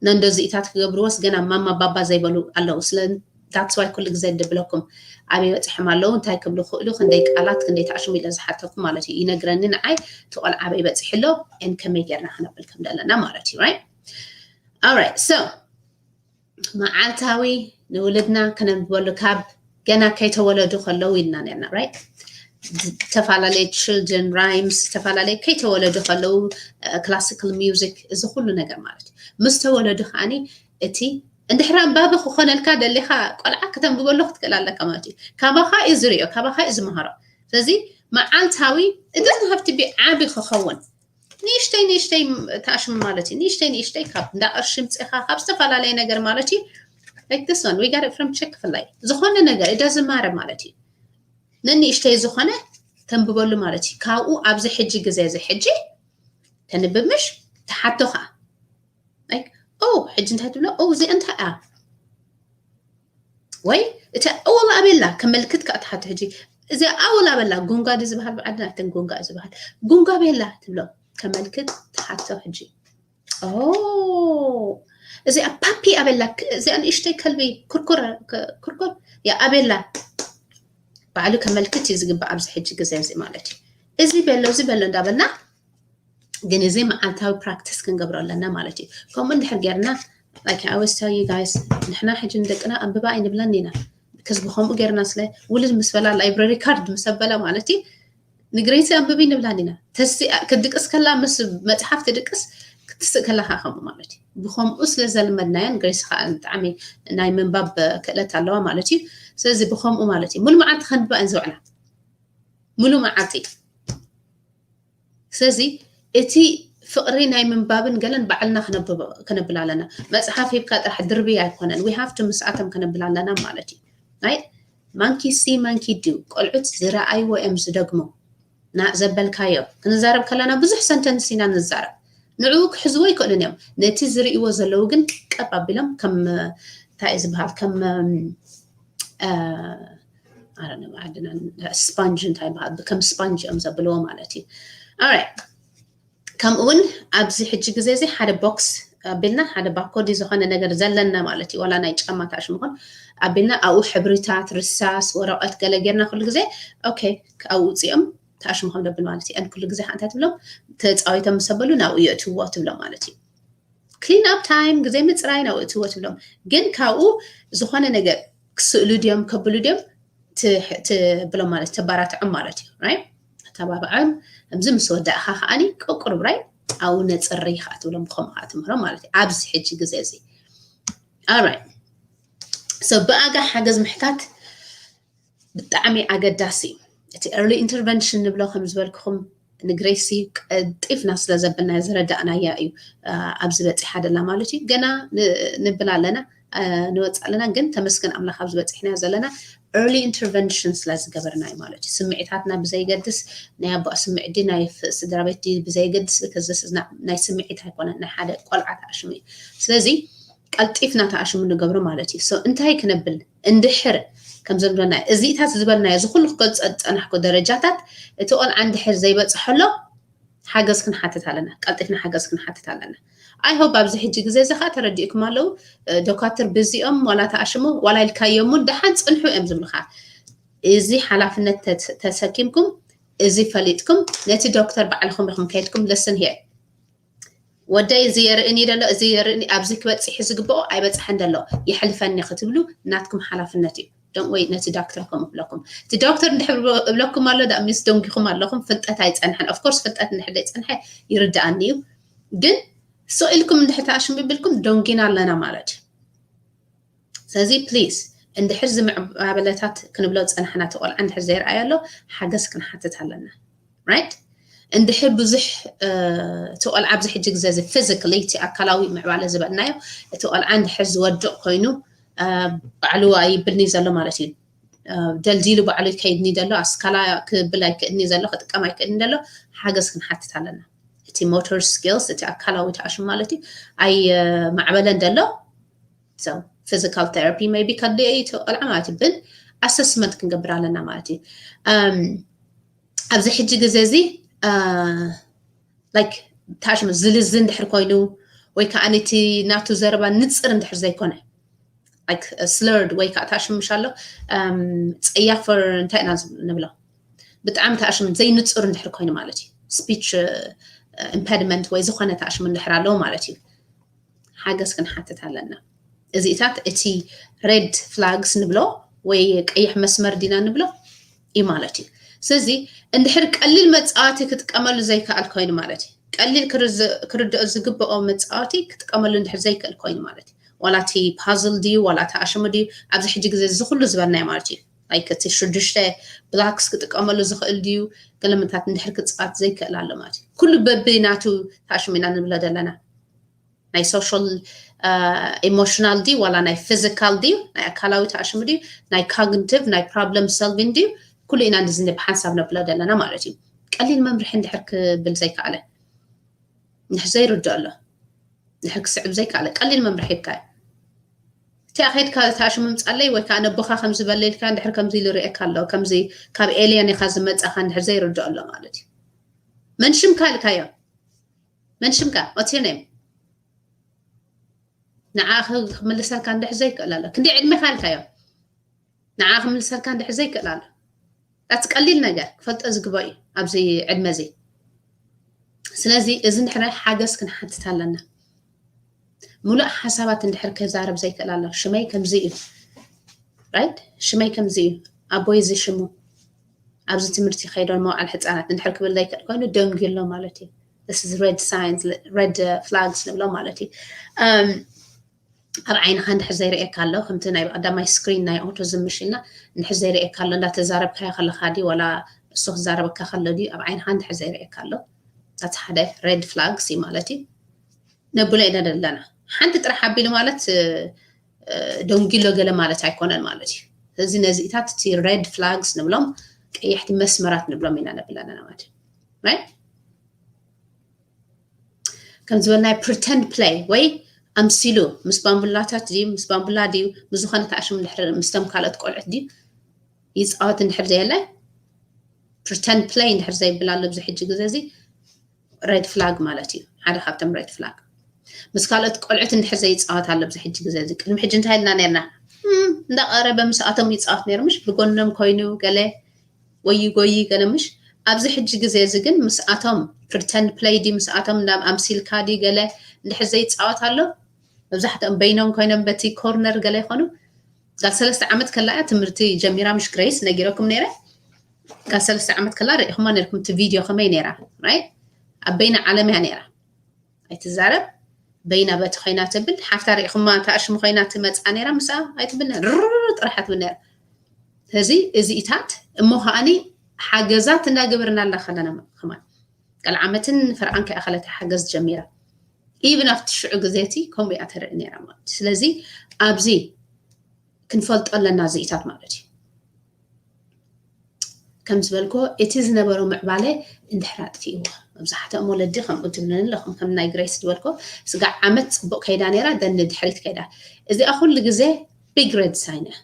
ነንደዚኢታት ክገብርዎስ ገና ማማ ባባ ዘይበሉ ኣለዉ። ስለ that's why ኩሉ ግዜ ድብለኩም ኣበይ በፂሖም ኣለዉ፣ እንታይ ክብሉ ክእሉ፣ ክንደይ ቃላት፣ ክንደይ ተኣሽሙ ኢለ ዝሓተኩም ማለት እዩ። ይነግረኒ ንዓይ እቲ ቆልዓ ኣበይ በፂሑ ኣሎ and ከመይ ጌርና ክነብል ከም ዘለና ማለት እዩ። Right? Alright, so መዓልታዊ ንውልድና ከነንብበሉ ካብ ገና ከይተወለዱ ከለዉ ኢልና ነርና። Right? ዝተፈላለየ children rhymes፣ ዝተፈላለየ ከይተወለዱ ከለዉ classical music፣ እዚ ኩሉ ነገር ማለት እዩ። ምስ ተወለዱ ከዓኒ እቲ እንድሕር ኣንባቢ ክኾነልካ ደሊኻ ቆልዓ ከተንብበሉ ክትክእል ኣለካ ማለት እዩ። ካባኻ እዩ ዝሪኦ፣ ካባኻ እዩ ዝመሃሮ። ስለዚ መዓልታዊ it doesn't have to be ዓቢ ክኸውን፣ ንእሽተይ ንእሽተይ ተኣሽሙ ማለት እዩ። ንእሽተይ ንእሽተይ ካብ እንዳ ቅርሺ ምፅኻ ካብ ዝተፈላለየ ነገር ማለት እዩ። Like this one, we got it from Chick-fil-A። ዝኾነ ነገር it doesn't matter ማለት እዩ። ንንእሽተይ ዝኾነ ተንብበሉ ማለት እዩ። ካብኡ ኣብዚ ሕጂ ግዜ እዚ ሕጂ ተንብብ ምሽ ትሓቶ ከዓ like oh ሕጂ እንታይ ትብሎ? Oh እዚኣ እንታይ እያ? ወይ እታ ኣወል ኣቤላ ከመልክት ከዓ ትሓቶ ሕጂ። እዚኣ ኣወል ኣበላ ጉንጋ ድዩ ዝበሃል? ብዓድና እተን ጉንጋ እዩ ዝበሃል። ጉንጋ ቤላ ትብሎ ከመልክት ትሓቶ ሕጂ። Oh እዚኣ ፓፒ ኣበላ፣ እዚኣ ንእሽተይ ከልቢ ኩርኩር ኩርኩር ያ ኣቤላ ባዕሉ ከመልክት እዩ ዝግባእ ኣብዚ ሕጂ ግዜ እዚ ማለት እዩ። እዚ በሎ እዚ በሎ እንዳበልና ግን እዚ መዓልታዊ practice ክንገብሮ ኣለና ማለት እዩ። ከምኡ እንድሕር ጌርና like I always tell you guys፣ ንሕና ሕጂ ንደቅና ኣንብባ ኣይንብለን ኢና። Because ብኸምኡ ጌርና ስለ ውልድ ምስ በላ library card ምስ ኣበላ ማለት እዩ ንግሬሲ ኣንብቢ ንብላን ኢና። ተሲኣ ክድቅስ ከላ ምስ መጽሓፍ ትድቅስ ክትስእ ከላ ከዓ ከምኡ ማለት እዩ። ብኸምኡ ስለ ዘልመድናዮ ንግሬሲ ከዓ ብጣዕሚ ናይ ምንባብ ክእለት ኣለዋ ማለት እዩ። ስለዚ ብኸምኡ ማለት እዩ ሙሉ መዓልቲ ከንብባ እየን ዝውዕላ። ሙሉ መዓልቲ። ስለዚ እቲ ፍቕሪ ናይ ምንባብን ገለን ባዕልና ክነብል ኣለና። መፅሓፍ ሂብካ ጥራሕ ድርብይ ኣይኮነን። We have to ምስኣቶም ክነብል ኣለና ማለት እዩ። ናይ monkey see monkey do፣ ቆልዑት ዝረኣይዎ እዮም ዝደግሙ። ና ዘበልካዮ ክንዛረብ ከለና ብዙሕ sentence ኢና ንዛረብ። ንዕኡ ክሕዝዎ ይክእሉን እዮም። ነቲ ዝርእይዎ ዘለዉ ግን ቀብ ኣቢሎም ከም እንታይ እዩ ዝበሃል ከም ዓድና sponge እንታይ ይበሃል ከም sponge እዮም ዘብልዎ ማለት እዩ። Alright፣ ከምኡ እውን ኣብዚ ሕጂ ግዜ እዚ ሓደ box ኣቢልና ሓደ ባኮዲ ዝኾነ ነገር ዘለና ማለት እዩ። ዋላ ናይ ጫማ ታሽሙ ይኹን ኣቢልና ኣብኡ ሕብሪታት፣ ርሳስ፣ ወረቐት ገለ ጌርና ኩሉ ግዜ okay ኣብኡ ውፅኦም ታሽሙ ከም ደብል ማለት እዩ። And ኩሉ ግዜ ከዓ እንታይ ትብሎም ተፃዊቶም ምስ ኣበሉ ናብኡ የእትዎ ትብሎም ማለት እዩ። Clean up time ግዜ ምፅራይ ናብኡ እትዎ ትብሎም። ግን ካብኡ ዝኾነ ነገር ክስእሉ ድዮም ከብሉ ድዮም ትብሎም ማለት ተባራትዖም ማለት እዩ። Right? ተባብዖም ከምዚ ምስ ወዳእኻ ከዓኒ ቅቁርብ right ኣብኡ ነፅሪ ከዓ ትብሎም ብኸምኡ ከዓ ትምህሮም ማለት እዩ ኣብዚ ሕጂ ግዜ እዚ። Alright፣ so ብኣጋ ሓገዝ ምሕታት ብጣዕሚ ኣገዳሲ እዩ። እቲ early intervention ንብሎ ከም ዝበልኩኹም ንግሬሲ ቀልጢፍና ስለ ዘበልናዮ ዝረዳእናያ እዩ ኣብዚ በፂሓ ደላ ማለት እዩ። ገና ንብል ኣለና ንወፅእ ኣለና፣ ግን ተመስገን ኣምላኽ ኣብዚ በፂሕናዮ ዘለና early intervention ስለ ዝገበርና እዩ ማለት እዩ። ስምዒታትና ብዘይገድስ ናይ ኣቦኣ ስምዒት ድዩ ናይ ስድራ ቤት ድዩ ብዘይገድስ፣ because this is not ናይ ስምዒት ኣይኮነን፣ ናይ ሓደ ቆልዓ ተኣሽሙ እዩ። ስለዚ ቀልጢፍና ተኣሽሙ ንገብሮ ማለት እዩ። So እንታይ ክነብል እንድሕር ከምዞም ዝበልና እዚታት ዝበልናዮ እዚ ኩሉ ክገልፀ ዝፀናሕኮ ደረጃታት እቲ ቆልዓ እንድሕር ዘይበፅሐሎ ሓገዝ ክንሓትት ኣለና፣ ቀልጢፍና ሓገዝ ክንሓትት ኣለና። I hope ኣብዚ ሕጂ ግዜ እዚ ከዓ ተረዲእኩም ኣለዉ። ዶካትር ብዚኦም ዋላ ተኣሽሙ ዋላ ኢልካዮም እውን ደሓን ፅንሑ እዮም ዝብልካ። እዚ ሓላፍነት ተሰኪምኩም እዚ ፈሊጥኩም ነቲ ዶክተር ባዕልኹም ኢኹም ከይድኩም listen here፣ ወደይ እዚ የርእኒ ደሎ፣ እዚ የርእኒ፣ ኣብዚ ክበፅሕ ዝግብኦ ኣይበፅሐን ደሎ፣ የሕልፈኒ ክትብሉ ናትኩም ሓላፍነት እዩ። ደን ወይ ነቲ ዶክተር ከምኡ እብለኩም፣ እቲ ዶክተር እንድሕር እብለኩም ኣሎ ዳ ሚስ ደንጊኹም ኣለኹም። ፍልጠት ኣይፀንሐን። Of course ፍልጠት እንድሕር ዘይፀንሐ ይርድኣኒ እዩ፣ ግን ስቕ ኢልኩም እንድሕር ተኣሽምቢብልኩም ደንጊና ኣለና ማለት እዩ። ስለዚ please እንድሕር ዝምዕባበለታት ክንብሎ ዝፀናሕና እቲ ቆልዓ እንድሕር ዘይረኣዮ ኣሎ ሓገዝ ክንሓትት ኣለና። Right? እንድሕር ብዙሕ እቲ ቆልዓ ኣብዚ ሕጂ ግዜ እዚ physically እቲ ኣካላዊ ምዕባለ ዝበልናዮ እቲ ቆልዓ እንድሕር ዝወድቕ ኮይኑ ባዕሉ ኣይብልኒ ዘሎ ማለት እዩ። ደልዲሉ ባዕሉ ይከይድኒ ዘሎ፣ ኣስካላ ክብል ኣይክእልኒ ዘሎ፣ ክጥቀም ኣይክእልኒ ዘሎ ሓገዝ ክንሓትት ኣለና። እቲ motor skills እቲ ኣካላዊ ተኣሽም ማለት እዩ ኣይማዕበለን ዘሎ። So physical therapy maybe ከድልዮ እዩ እቲ ቆልዓ ማለት እዩ። ብን assessment ክንገብር ኣለና ማለት እዩ። ኣብዚ ሕጂ ግዜ እዚ like ታሽም ዝልዝ እንድሕር ኮይኑ ወይ ከዓ ነቲ ናቱ ዘረባ ንፅር እንድሕር ዘይኮነ like slurred ወይ ከዓ ታሽም ምሽ ኣሎ ፀያፍር እንታይ ኢና ንብሎ ብጣዕሚ ታሽም ዘይንፁር እንድሕር ኮይኑ ማለት እዩ። Speech impediment ወይ ዝኾነ ታሽም እንድሕር ኣለዎ ማለት እዩ። ሓገዝ ክንሓትት ኣለና። እዚታት እቲ red flags ንብሎ ወይ ቀይሕ መስመር ዲና ንብሎ እዩ ማለት እዩ። ስለዚ እንድሕር ቀሊል መፃወቲ ክጥቀመሉ ዘይከኣል ኮይኑ ማለት እዩ። ቀሊል ክርድኦ ዝግብኦ መፃወቲ ክጥቀመሉ እንድሕር ዘይክእል ኮይኑ ማለት እዩ። ዋላ እቲ puzzle ድዩ ዋላ እቲ ኣሽሙ ድዩ ኣብዚ ሕጂ ግዜ እዚ ኩሉ ዝበልናዮ ማለት እዩ። Like እቲ ሽዱሽተ blocks ክጥቀመሉ ዝኽእል ድዩ ገለምታት እንድሕር ክፃወት ዘይክእል ኣሎ ማለት እዩ። ኩሉ በቢ ናቱ ተኣሽሙ ኢና ንብሎ ዘለና። ናይ social emotional ድዩ ዋላ ናይ physical ድዩ ናይ ኣካላዊ ተኣሽሙ ድዩ ናይ cognitive ናይ problem solving ድዩ ኩሉ ኢና ንዝኒ ብሓንሳብ ነብሎ ዘለና ማለት እዩ። ቀሊል መምርሒ እንድሕር ክብል ዘይከኣለ ንሕ ዘይርድኦ ኣሎ ንሕ ክስዕብ ዘይከኣለ ቀሊል መምርሒ ይብካ እቲ ኣኸድካ ተኣሽሙ ምፃለይ ወይ ከዓ ነቦኻ ከምዚ በለልካ እንድሕር ከምዚ ኢሉ ርእየካ ኣሎ ከምዚ ካብ alien ኢኻ ዝመፃኻ እንድሕር ዘይርድኦ ኣሎ ማለት እዩ። መን ሽምካ ኢልካዮ መን ሽምካ what's your name ንዓ ክምልሰልካ እንድሕር ዘይክእል ኣሎ ክንደይ ዕድሜኻ ኢልካዮ ንዓ ክምልሰልካ እንድሕር ዘይክእል ኣሎ that's ቀሊል ነገር ክፈልጦ ዝግበኦ እዩ ኣብዚ ዕድመ እዚ። ስለዚ እዚ እንድሕር ሓገዝ ክንሓትት ኣለና። ሙሉእ ሓሳባት እንድሕር ክዛረብ ዘይክእል ኣሎ ሽመይ ከምዚ እዩ right ሽመይ ከምዚ እዩ ኣቦይ እዚ ሽሙ ኣብዚ ትምህርቲ ከይዶ መዋዕል ሕፃናት እንድሕር ክብል ዘይክእል ኮይኑ ደንጊሎ ማለት እዩ። This is red signs red flags ንብሎ ማለት እዩ። ኣብ ዓይንኻ እንድሕር ዘይርእየካ ኣሎ ከምቲ ናይ ቀዳማይ screen ናይ autism ምሽ ኢልና እንድሕር ዘይርእየካ ኣሎ እንዳተዛረብካዮ ከለኻ ድዩ ዋላ እሱ ክዛረበካ ከሎ ድዩ ኣብ ዓይንኻ እንድሕር ዘይርእየካ ኣሎ that's ሓደ red flags እዩ ማለት እዩ። ነብሎ ኢና ዘለና ሓንቲ ጥራሕ ኣቢሉ ማለት ደንጊሎ ገለ ማለት ኣይኮነን ማለት እዩ። ስለዚ ነዚኢታት እቲ red flags ንብሎም ቀያሕቲ መስመራት ንብሎም ኢና ነብለና ማለት እዩ። ከም ዝበልናዮ pretend play ወይ ኣምሲሉ ምስ ባምቡላታት ድዩ ምስ ባምቡላ ድዩ ምስ ዝኾነ ተኣሽሙ እንድሕር ምስቶም ካልኦት ቆልዑት ድዩ ይፃወት እንድሕር ዘየለ pretend play እንድሕር ዘይብል ኣሎ ኣብዚ ሕጂ ግዜ እዚ red flag ማለት እዩ። ሓደ ካብቶም red flag ምስ ካልኦት ቆልዑት እንድሕር ዘይፃወት ኣሎ ኣብዚ ሕጂ ግዜ እዚ ቅድሚ ሕጂ እንታይ ኢልና ነርና እንዳቀረበ ምስኣቶም ይፃወት ነይሩ ምሽ ብጎኖም ኮይኑ ገለ ወይ ይጎይ ገለ ምሽ ኣብዚ ሕጂ ግዜ እዚ ግን ምስኣቶም pretend play ድዩ ምስኣቶም ናብ ኣምሲልካ ድዩ ገለ እንድሕር ዘይፃወት ኣሎ መብዛሕትኦም በይኖም ኮይኖም በቲ corner ገለ ይኾኑ ጋል ሰለስተ ዓመት ከላ እያ ትምህርቲ ጀሚራ ምሽ grace ነጊረኩም ነይረ ጋል ሰለስተ ዓመት ከላ ርኢኹማ ነርኩም እቲ video ከመይ ነይራ right ኣብ በይና ዓለም እያ ነይራ ኣይትዛረብ በይና በቲ ኮይና ትብል ሓፍታ ርኢኹማ ተኣሽሙ ኮይና ትመፃ ነይራ ምስኣ ኣይትብል ርር ጥራሕ ትብል ነይራ ስለዚ እዚኢታት እሞ ከዓኒ ሓገዛት እንዳገበርና ኣላ ከለና ከማን ቀልዓመትን ፈርዓን ከይኣኸለት ሓገዝ ጀሚራ even ኣብቲ ሽዑ ግዜ እቲ ከምኡ እያ ተርኢ ነይራ ማለት ስለዚ ኣብዚ ክንፈልጦ ኣለና እዚኢታት ማለት እዩ ከም ዝበልኮ እቲ ዝነበሮ ምዕባለ እንድሕር ኣጥፊእዎ መብዛሕትኦም ወለዲ ከምኡ ትብልን ኣለኹም ከም ናይ grace ዝበልኮ ስጋዕ ዓመት ፅቡቅ ከይዳ ነይራ then ንድሕሪት ከይዳ እዚኣ ኩሉ ግዜ big red sign እያ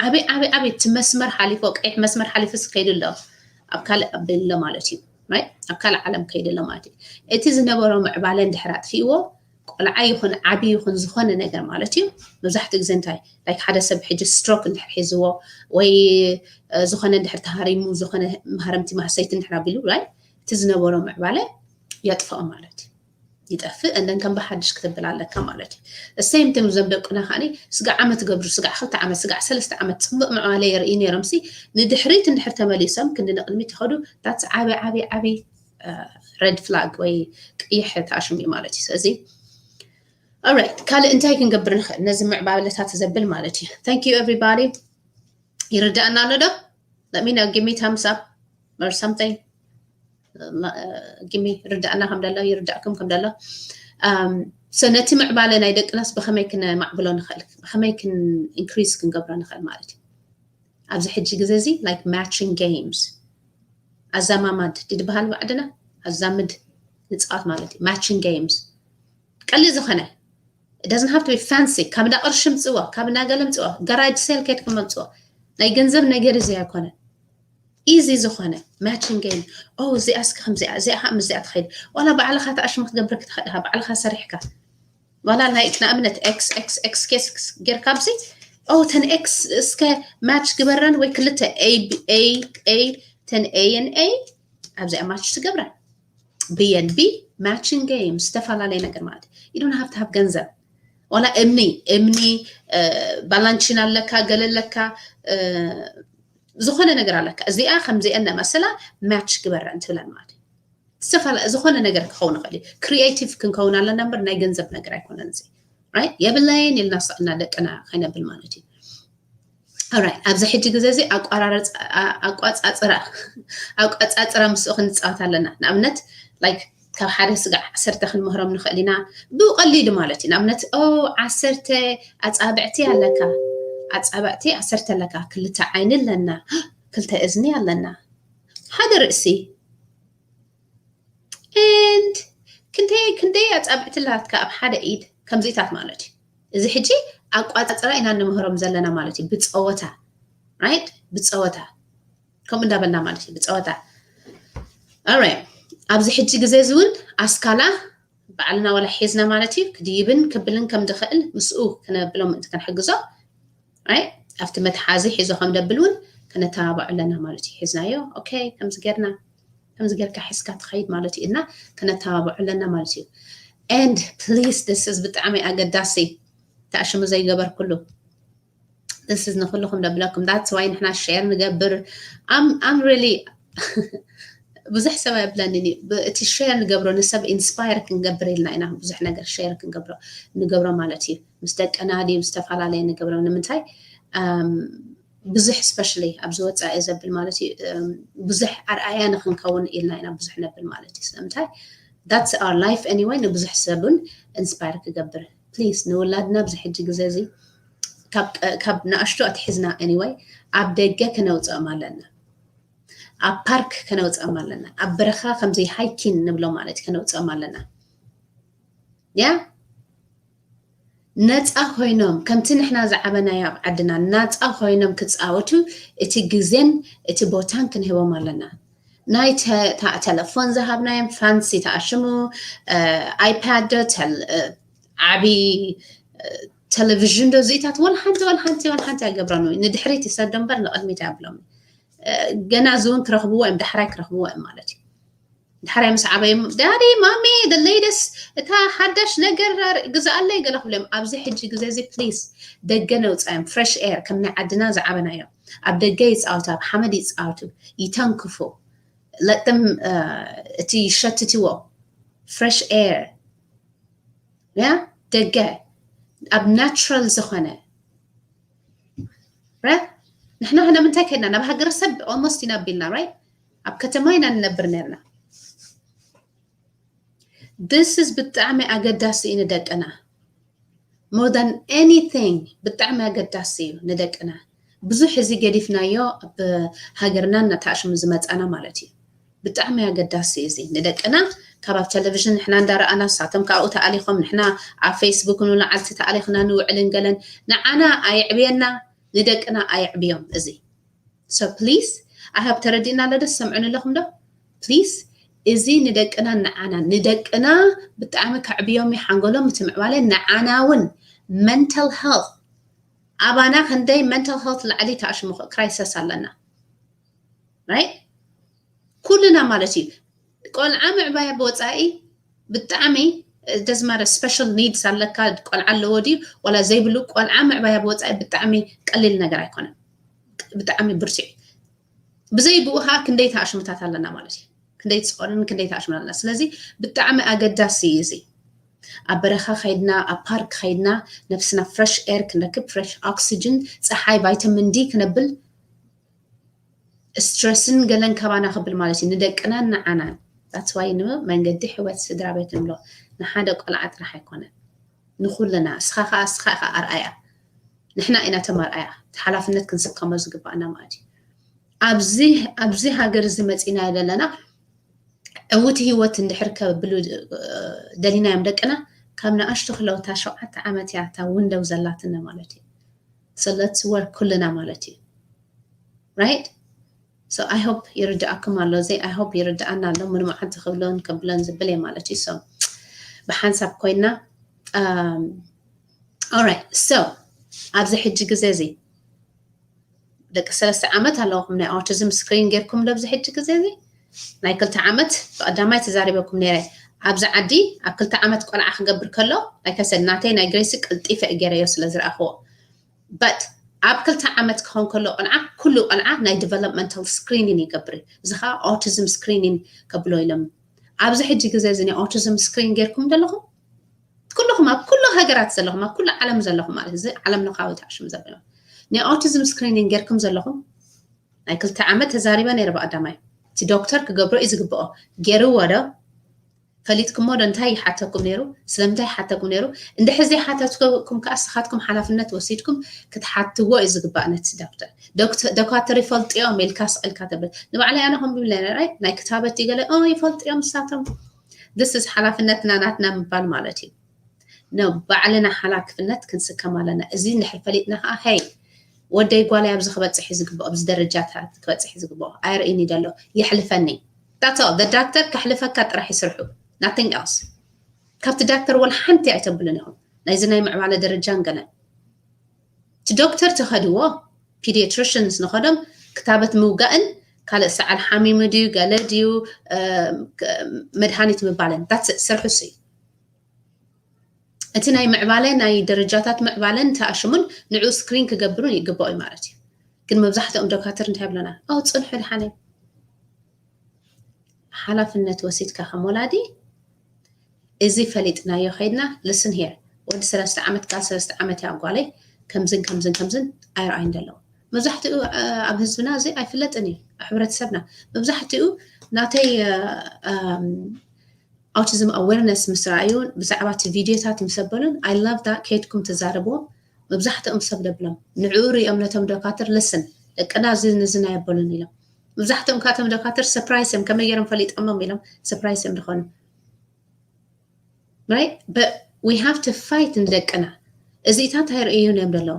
ዓበይ ዓበይ ዓበይ እቲ መስመር ሓሊፎ ቀይሕ መስመር ሓሊፉ ሲ ከይዱ ኣሎ ኣብ ካልእ ኣቢሉ ኣሎ ማለት እዩ ኣብ ካልእ ዓለም ከይዱ ኣሎ ማለት እዩ እቲ ዝነበሮ ምዕባለ እንድሕር ኣጥፊእዎ ቆልዓ ይኹን ዓቢ ይኹን ዝኾነ ነገር ማለት እዩ። መብዛሕትኡ ግዜ እንታይ፣ like፣ ሓደ ሰብ ሕጂ ስትሮክ እንድሕር ሒዝዎ ወይ፣ እ፣ ዝኾነ እንድሕር ተሃሪሙ፣ ዝኾነ መሃረምቲ ማህሰይቲ እንድሕር ኣቢሉ፣ right፣ እቲ ዝነበሮ ምዕባለ የጥፍኦ ማለት እዩ። ይጠፍእ፣ and then ከም ብሓድሽ ክትብል ኣለካ ማለት እዩ። The same thing እዞም ደቅና ከዓኒ ስጋዕ ዓመት ገብሩ፣ ስጋዕ ክልተ ዓመት፣ ስጋዕ ሰለስተ ዓመት ጽቡቕ ምዕባለ የርእዩ ነይሮም ሲ፣ ንድሕሪት እንድሕር ተመሊሶም ክንዲ ንቕድሚት ይኸዱ፣ that's ዓቢ ዓቢ ዓቢ፣ እ፣ ሬድ ፍላግ ወይ ቀይሕ ተኣሽሙ እዩ ማለት እዩ። ስለዚ alright፣ ካልእ እንታይ ክንገብር ንኽእል ነዚ ምዕባለታት ዘብል ማለት እዩ። Thank you everybody። ይርዳእና ኣሎ ዶ? Let me know, give me thumbs up or something. ማ-፣ give me፣ ርዳእና ከም ደሎ፣ ይርዳእኩም ከም ደሎ። Um, so ነቲ ምዕባለ ናይ ደቅናስ ብኸመይ ክነማዕብሎ ንኽእል? ብኸመይ ክን ኢንክሪዝ ክንገብሮ ንኽእል ማለት እዩ? ኣብዚ ሕጂ ግዜ እዚ፣ like፣ ማቺንግ ጌምስ፣ ኣዛማማድ ድድበሃል ባዕድና፣ ኣዛምድ ንጻወት ማለት እዩ። ማቺንግ ጌምስ ቀሊል ዝኾነ፣ it doesn't have to be fancy። ካብ እንዳ ቅርሺ ምጽዋ፣ ካብ እንዳ ገለ ምጽዋ፣ ጋራጅ ሴል ከድኩም መምጽዋ። ናይ ገንዘብ ነገር እዚ ኣይኮነን። ኢዚ ዝኾነ ማቺንግ ጌም። ኦ፣ እዚኣ እስከ ከምዚኣ፣ እዚኣ ከዓ ምስዚኣ ትኸይድ። ዋላ ባዕልኻ ተኣሽሙ ክትገብር ክትኽእል ኢኻ፣ ባዕልኻ ሰሪሕካ። ዋላ፣ like፣ ንኣብነት ኤክስ ኤክስ ኤክስ ኬስ ጌርካ ኣብዚ፣ ኦ፣ ተን ኤክስ እስከ ማች ግበረን፣ ወይ ክልተ ኤ፣ ኤ፣ ኤ፣ ተን ኤ ን ኤ ኣብዚኣ ማች ትገብረን። ቢ ን ቢ ማቺንግ ጌም፣ ዝተፈላለየ ነገር ማለት እዩ። You don't have to have ገንዘብ። ዋላ እምኒ፣ እምኒ፣ እ፣ ባላንቺን ኣለካ፣ ገለ ኣለካ፣ እ፣ ዝኾነ ነገር ኣለካ። እዚኣ ከምዚአን መሰላ ማች ግበረን ትብለን ማለት እዩ። ዝተፈላለ-፣ ዝኾነ ነገር ክኸውን ይኽእል እዩ። ክሪኤቲቭ ክንከውን ኣለና እምበር ናይ ገንዘብ ነገር ኣይኮነን እዚ። ራይት? የብለይን ኢልና ስቕና ደቅና ከይነብል ማለት እዩ። ኦራይት፣ ኣብዚ ሕጂ ግዜ እዚ ኣቋራርፃ-፣ ኣ-፣ ኣቋፃፅራ፣ ኣቋፃፅራ ምስኡ ክንፃወት ኣለና። ንኣብነት፣ ላይክ፣ ካብ ሓደ ስጋዕ ዓሰርተ ክንምህሮም ንኽእል ኢና። ብቐሊሉ ማለት እዩ። ንኣብነት፣ ኦ፣ ዓሰርተ ኣፃብዕቲ ኣለካ። ኣፃብዕቲ ዓሰርተ ኣለካ። ክልተ ዓይኒ ኣለና። ክልተ እዝኒ ኣለና። ሓደ ርእሲ። ኤንድ ክንደይ፣ ክንደይ ኣፃብዕቲ ኣላትካ ኣብ ሓደ ኢድ? ከምዚታት ማለት እዩ። እዚ ሕጂ ኣቋፃፅራ ኢና እንምህሮም ዘለና ማለት እዩ። ብፀወታ፣ ራይት? ብፀወታ። ከምኡ እንዳበልና ማለት እዩ። ብፀወታ። ኦራይት። ኣብዚ ሕጂ ግዜ እዚ እውን ኣስካላ ባዕልና ዋላ ሒዝና ማለት እዩ። ክድይብን ክብልን ከም ዝኽእል ምስኡ ክነብሎ ምእንቲ ክንሕግዞ፣ ራይት? ኣብቲ መትሓዚ ሒዞ ከም ደብል እውን ከነተባብዖ ኣለና ማለት እዩ። ሒዝናዮ፣ ኦኬ፣ ከምዚ ጌርና፣ ከምዚ ጌርካ ሒዝካ ትኸይድ ማለት እዩ። እና ከነተባብዖ ኣለና ማለት እዩ። And please፣ this is ብጣዕሚ ኣገዳሲ፣ ተኣሽሙ ዘይገበርኩሉ። This is ንኹልኹም ደብለኩም። That's why ንሕና ሼር ንገብር። I'm, I'm really ብዙሕ ሰብ ኣይብለንን እዩ። ብ-፣ እቲ ሼር ንገብሮ ንሰብ ኢንስፓየር ክንገብር ኢልና ኢና ብዙሕ ነገር ሼር ክንገብሮ፣ ንገብሮ ማለት እዩ። ምስ ደቅና ድዩ ዝተፈላለየ ንገብሮ። ንምንታይ? ኣም፣ ብዙሕ ስፔሻሊ ኣብዚ ወፃኢ ዘብል ማለት እዩ፣ እም፣ ብዙሕ ኣርኣያ ንክንከውን ኢልና ኢና ብዙሕ ነብል ማለት እዩ። ስለምንታይ? That's our life anyway፣ ንብዙሕ ሰብን ኢንስፓየር ክገብር። ፕሊዝ፣ ንውላድና ኣብዚ ሕጂ ግዜ እዚ ካብ ቀ-፣ ካብ ንኣሽቱ ኣትሒዝና ኤኒወይ ኣብ ደገ ከነውፅኦም ኣለና። ኣብ ፓርክ ከነውፅኦም ኣለና። ኣብ በረኻ ከምዚ ሃይኪን ንብሎ ማለት ከነውፅኦም ኣለና። ያ፣ ነፃ ኮይኖም ከምቲ ንሕና ዝዓበናዮ ኣብ ዓድና ናፃ ኮይኖም ክፃወቱ እቲ ግዜን እቲ ቦታን ክንህቦም ኣለና። ናይ ተ-፣ ተ-፣ ቴሌፎን ዝሃብናዮም ፋንሲ ተኣሽሙ፣ እ፣ ኣይፓድ ዶ፣ ቴል-፣ እ፣ ዓቢ፣ እ፣ ቴሌቪዥን ዶ፣ እዚታት ወላ ሓንቲ፣ ወላ ሓንቲ፣ ወላ ሓንቲ ኣይገብሮን እዩ። ንድሕሪት ይሰዶ እምበር ንቕድሚት ኣይብሎም። እ፣ ገና እዚ እውን ክረኽብዎ እዮም፣ ዳሕራይ ክረኽብዎ እዮም ማለት እዩ። ዳሕራይ ምስ ዓበዮም፣ ዳዲ፣ ማሚ፣ the latest፣ እታ ሓዳሽ ነገር ግዛኣለይ ገለ ክብሎም። ኣብዚ ሕጂ ግዜ እዚ ፕሊስ ደገ ነውፃዮም፣ ፍሬሽ ኤር፣ ከም ናይ ዓድና ዝዓበናዮ። ኣብ ደገ ይፃወቱ፣ ኣብ ሓመድ ይፃወቱ፣ ይተንክፉ። Let them፣ እ፣ እቲ ይሸትትዎ፣ ፍሬሽ ኤር፣ ያ፣ ደገ፣ ኣብ ናቹራል ዝኾነ። ረ-፣ ንሕና፣ ንሕና ምንታይ ከድና? ናብ ሃገረሰብ ኦልሞስት ኢና ኣቢልና፣ ራይት? ኣብ ከተማ ኢና ንነብር ነርና። This is ብጣዕሚ ኣገዳሲ እዩ ንደቅና። More than anything፣ ብጣዕሚ ኣገዳሲ እዩ ንደቅና። ብዙሕ እዚ ገዲፍናዮ ኣብ ሃገርና እናተኣሽሙ ዝመጻና ማለት እዩ። ብጣዕሚ ኣገዳሲ እዩ እዚ ንደቅና። ካብ ኣብ ቴሌቪዥን ንሕና እንዳረኣና፣ ንሳቶም ካብኡ ተኣሊኾም፣ ንሕና ኣብ ፌስቡክ ንውልዓልቲ ተኣሊኽና ንውዕልን ገለን፣ ንዓና ኣየዕብየና፣ ንደቅና ኣየዕብዮም እዚ። So please፣ I hope ተረዲእና ኣሎ ዶ? ትሰምዑኒ ኣለኹም ዶ? Please፣ እዚ ንደቅና ንዓና ንደቅና ብጣዕሚ ከዕብዮም እዩ ሓንጎሎም እቲ ምዕባለ ንዓና እውን mental health ኣባና ክንደይ mental health ላዕሊ ተኣሽሙ crisis ኣለና right ኩልና ማለት እዩ ቆልዓ ምዕባያ ብወፃኢ ብጣዕሚ ደዝማረ special needs ኣለካ ቆልዓ ኣለዎ ድዩ ዋላ ዘይብሉ ቆልዓ ምዕባያ ብወፃኢ ብጣዕሚ ቀሊል ነገር ኣይኮነን ብጣዕሚ ብርትዕ ብዘይ ብኡ ከዓ ክንደይ ተኣሽሙታት ኣለና ማለት እዩ ክንደይ ትፀርን ክንደይ ተኣሽሙና ኣለና ስለዚ ብጣዕሚ ኣገዳሲ እዩ እዚ ኣብ በረኻ ከይድና ኣብ ፓርክ ከይድና ነብስና fresh air ክንረክብ fresh oxygen ፀሓይ vitamin D ክነብል stress ን ገለን ካባና ክብል ማለት እዩ ንደቅናን ንዓናን that's why ን መንገዲ ሕይወት ስድራ ቤት ንብሎ ንሓደ ቆልዓ ጥራሕ ኣይኮነን ንኩልና እስኻ ከዓ እስኻ ኢኻ ኣርኣያ ንሕና ኢና ተም ኣርኣያ ሓላፍነት ክንስከሞ ዝግባኣና ማለት እዩ ኣብዚ ኣብዚ ሃገር እዚ መፂና ዘለና ዕውቲ ህይወት እንድሕር ከብሉ ደሊናዮም ደቅና ካብ ንኣሽቱ ክለውታ ሸውዓተ ዓመት እያ እታ window ዘላትና ማለት እዩ so let's work ኩልና ማለት እዩ right so I hope ይርድኣኩም ኣሎ እዚ I hope ይርድኣና ኣሎ ምንመዓንቲ ክብሎን ከብሎን ዝብል እየ ማለት እዩ so ብሓንሳብ ኮይና alright so ኣብዚ ሕጂ ግዜ እዚ ደቂ ሰለስተ ዓመት ኣለኹም ናይ autism screen ጌርኩም ዶ ኣብዚ ሕጂ ግዜ እዚ ናይ ክልተ ዓመት ብቀዳማይ ተዛሪበኩም ነይረ ኣብዚ ዓዲ ኣብ ክልተ ዓመት ቆልዓ ክገብር ከሎ ኣይከሰድ ናተይ ናይ ግሬሲ ቀልጢፈ ገይረዮ ስለ ዝረኣኽዎ but ኣብ ክልተ ዓመት ክኸውን ከሎ ቆልዓ ኩሉ ቆልዓ ናይ developmental screening ይገብር እዚ ከዓ autism screening ከብሎ ኢሎም ኣብዚ ሕጂ ግዜ እዚ ናይ autism screen ጌርኩም ዘለኹም ኩልኹም ኣብ ኩሉ ሃገራት ዘለኹም ኣብ ኩሉ ዓለም ዘለኹም ማለት እዚ ዓለም ለኻዊ ተኣሽም ዘለኹም ናይ autism screening ጌርኩም ዘለኹም ናይ ክልተ ዓመት ተዛሪበ ነይረ ብቀዳማይ እቲ ዶክተር ክገብሮ እዩ ዝግብኦ ገይርዎ ዶ ፈሊጥኩሞ ዶ እንታይ ይሓተኩም ነይሩ ስለምንታይ ይሓተኩም ነይሩ እንድሕር ዘይሓተትኩም ከዓ ንስኻትኩም ሓላፍነት ወሲድኩም ክትሓትዎ እዩ ዝግባእ ነቲ ዶክተር ዶክተር ይፈልጥዮም ኢልካ ስቕ ኢልካ ተብል ንባዕለይ ኣነ ከም ብብለ ናይ ክታበት ይገለ ይፈልጥዮም ንሳቶም this is ሓላፍነትና ናትና ምባል ማለት እዩ ንባዕልና ሓላፍነት ክንስከም ኣለና እዚ እንድሕር ፈሊጥና ከዓ ሀይ ወደይ ጓለይ ኣብዚ ክበፅሕ እዩ ዝግብኦ ኣብዚ ደረጃታት ክበፅሕ እዩ ዝግብኦ ኣይርእይን እዩ ዘሎ የሕልፈኒ that's all the doctor ከሕልፈካ ጥራሕ ይስርሑ nothing else ካብቲ ዳክተር ወላ ሓንቲ ኣይተብሉን ኢኹም ናይዚ ናይ ምዕባለ ደረጃን ገለን እቲ ዶክተር ተኸድዎ pediatricians ንኸዶም ክታበት ምውጋእን ካልእ ሰዓል ሓሚሙ ድዩ ገለ ድዩ መድሃኒት ምባልን that's it ስርሑ ሲ እቲ ናይ ምዕባለ ናይ ደረጃታት ምዕባለን ተኣሽሙን ንዑ screen ክገብሩን ይግባኦ እዩ ማለት እዩ ግን መብዛሕትኦም ዶካትር እንታይ ይብለና ኣው ፅንሑ ድሓነ ሓላፍነት ወሲድካ ከም ወላዲ እዚ ፈሊጥናዮ ከይድና listen here ወዲ ሰለስተ ዓመት ቃል ሰለስተ ዓመት እያ ጓለይ ከምዝን ከምዝን ከምዝን ኣይረኣይን ዘለዉ መብዛሕትኡ ኣብ ህዝብና እዚ ኣይፍለጥን እዩ ኣብ ሕብረተሰብና መብዛሕትኡ ናተይ autism awareness ምስ ረኣዩ ብዛዕባ እቲ ቪድዮታት ምስ ኣበሉን I love that ከይድኩም ትዛረብዎም መብዛሕትኦም ሰብ ደብሎም ንዕኡ ሪኦም ነቶም ዶካትር listen ደቅና እዚ ንዚ ናይ ኣበሉን ኢሎም መብዛሕትኦም ካቶም ዶካትር surprise እዮም ከመይ ገይሮም ፈሊጦሞም ኢሎም surprise እዮም ዝኾኑ right but we have to fight ንደቅና እዚታት ኣይርእዩን እዮም ዘለዉ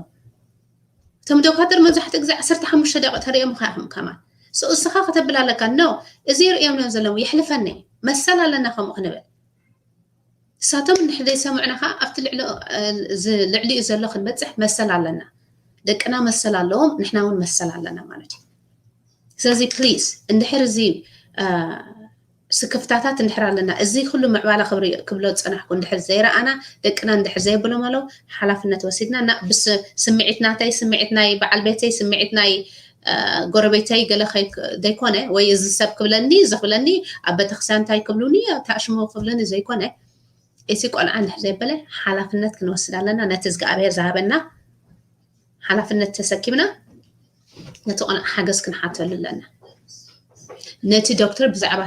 እቶም ዶካትር መብዛሕትኡ ግዜ ዓሰርተ ሓሙሽተ ደቂ ተሪኦም ካ ኢኹም ከማን so እስኻ ከተብል ኣለካ no እዚ ይርእዮም እዮም ዘለዉ የሕልፈኒ መሰል ኣለና ከምኡ ክንብል እሳቶም እንድሕር ዘይሰምዑና ከዓ ኣብቲ ልዕሊ ልዕሊኡ ዘሎ ክንበፅሕ መሰል ኣለና ደቅና መሰል ኣለዎም ንሕና እውን መሰል ኣለና ማለት እዩ ስለዚ please እንድሕር እዚ ስክፍታታት እንድሕር ኣለና እዚ ኩሉ ምዕባለ ክብሎ ዝፀናሕኩ እንድሕር ዘይረኣና ደቅና እንድሕር ዘየብሎም ኣለዉ ሓላፍነት ወሲድና እና ብስምዒት ናተይ ስምዒት ናይ በዓል ቤተይ ስምዒት ናይ ጎረቤተይ ገለ ዘይኮነ ወይ እዚ ሰብ ክብለኒ እዚ ክብለኒ ኣብ ቤተክርስትያን እንታይ ክብሉኒ ተኣሽሞ ክብለኒ ዘይኮነ እቲ ቆልዓ እንድሕር ዘየበለ ሓላፍነት ክንወስድ ኣለና ነቲ እግዚኣብሔር ዝሃበና ሓላፍነት ተሰኪምና ነቲ ቆልዓ ሓገዝ ክንሓተሉ ኣለና ነቲ ዶክተር ብዛዕባ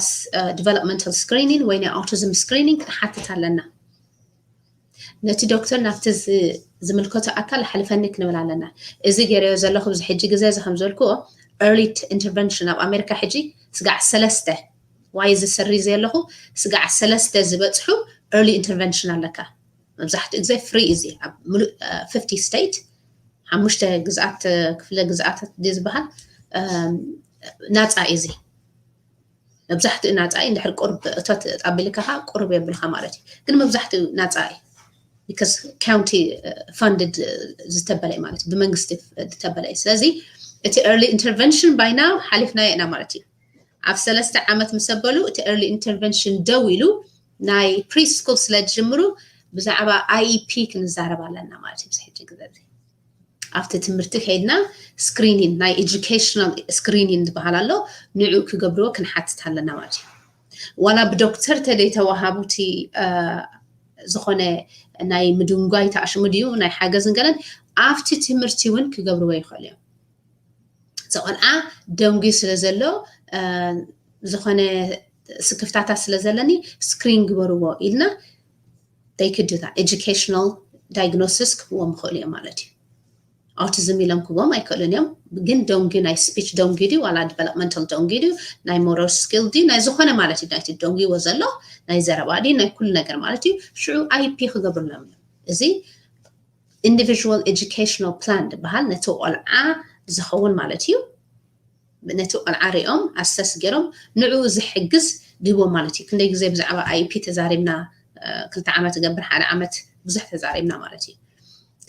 developmental screening ወይ ናይ autism screening ክንሓትት ኣለና ነቲ ዶክተር ናብቲ ዝምልከቶ ኣካል ኣሕልፈኒ ክንብል ኣለና እዚ ገይረዮ ዘለኹ ብዚ ሕጂ ግዜ እዚ ከም ዝበልክዎ early intervention ኣብ ኣሜሪካ ሕጂ ስጋዕ ሰለስተ ዋይ እዚ ሰሪ ዘለኹ ስጋዕ ሰለስተ ዝበፅሑ early intervention ኣለካ መብዛሕትኡ ግዜ free እዚ ኣብ ሙሉእ fifty state ሓሙሽተ ግዝኣት ክፍለ ግዝኣታት ድዩ ዝበሃል ናፃ እዩ እዚ መብዛሕትኡ ናፃ እዩ። እንድሕር ቁርብ እቶት ኣቢልካ ከዓ ቁርብ የብልካ ማለት እዩ። ግን መብዛሕትኡ ናፃ እዩ። Because county funded ዝተበለ ማለት እዩ፣ ብመንግስቲ ዝተበለ እዩ። ስለዚ እቲ early intervention by now ሓሊፍናዮ ኢና ማለት እዩ። ኣብ ሰለስተ ዓመት ምስ ኣበሉ እቲ early intervention ደው ኢሉ ናይ preschool ስለ ዝጅምሩ ብዛዕባ I E P ክንዛረብ ኣለና ማለት እዩ። ኣብዚ ሕጂ ግዜ እዚ ኣብቲ ትምህርቲ ከይድና screening፣ ናይ educational screening ዝበሃል ኣሎ፣ ንዑ ክገብርዎ ክንሓትት ኣለና ማለት እዩ። ዋላ ብዶክተር ተደይተዋሃቡ እቲ ዝኾነ ናይ ምድንጓይ ተኣሽሙ ድዩ ናይ ሓገዝን ገለን ኣብቲ ትምህርቲ እውን ክገብርዎ ይኽእሉ እዮም። እዚ ቆልዓ ደንጉዩ ስለ ዘሎ ዝኾነ ስክፍታታት ስለ ዘለኒ screen ግበርዎ ኢልና they could do that። Educational diagnosis ክህብዎም ይኽእሉ እዮም ማለት እዩ። Autism ኢሎም ክህብዎም ኣይክእሉን እዮም። ግን ደንጉ ናይ speech ደንጉ ድዩ ዋላ developmental ደንጉ ድዩ ናይ motor skill ድዩ ናይ ዝኾነ ማለት እዩ ናይቲ ደንጉዎ ዘሎ ናይ ዘረባ ድዩ ናይ ኩሉ ነገር ማለት እዩ። ሽዑ I E P ክገብርሎም እዮም። እዚ individual educational plan ዝበሃል ነቲ ቆልዓ ዝኸውን ማለት እዩ። ነቲ ቆልዓ ሪኦም assess ገይሮም ንዕኡ ዝሕግዝ ድህቦም ማለት እዩ። ክንደይ ግዜ ብዛዕባ I E P ተዛሪብና፣ ክልተ ዓመት ዝገብር ሓደ ዓመት ብዙሕ ተዛሪብና ማለት እዩ።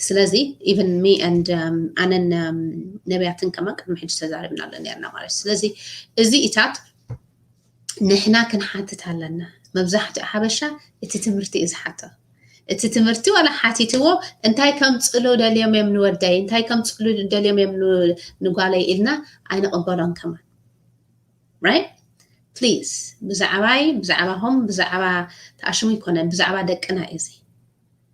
ስለዚ even me and ኣነን ነቢያትን ከማን ቅድሚ ሕጂ ተዛሪብናሉ ነርና ማለት እዩ። ስለዚ እዚ ኢታት ንሕና ክንሓትት ኣለና። መብዛሕትኡ ሓበሻ እቲ ትምህርቲ እዩ ዝሓቶ። እቲ ትምህርቲ ዋላ ሓቲትዎ እንታይ ከምፅሉ ደልዮም እዮም ንወደይ፣ እንታይ ከምፅሉ ደልዮም እዮም ንጓለይ ኢልና ኣይንቕበሎን ከማን። Right? Please፣ ብዛዕባይ፣ ብዛዕባኹም፣ ብዛዕባ ተኣሽሙ ይኮነን፣ ብዛዕባ ደቅና እዩ እዚ።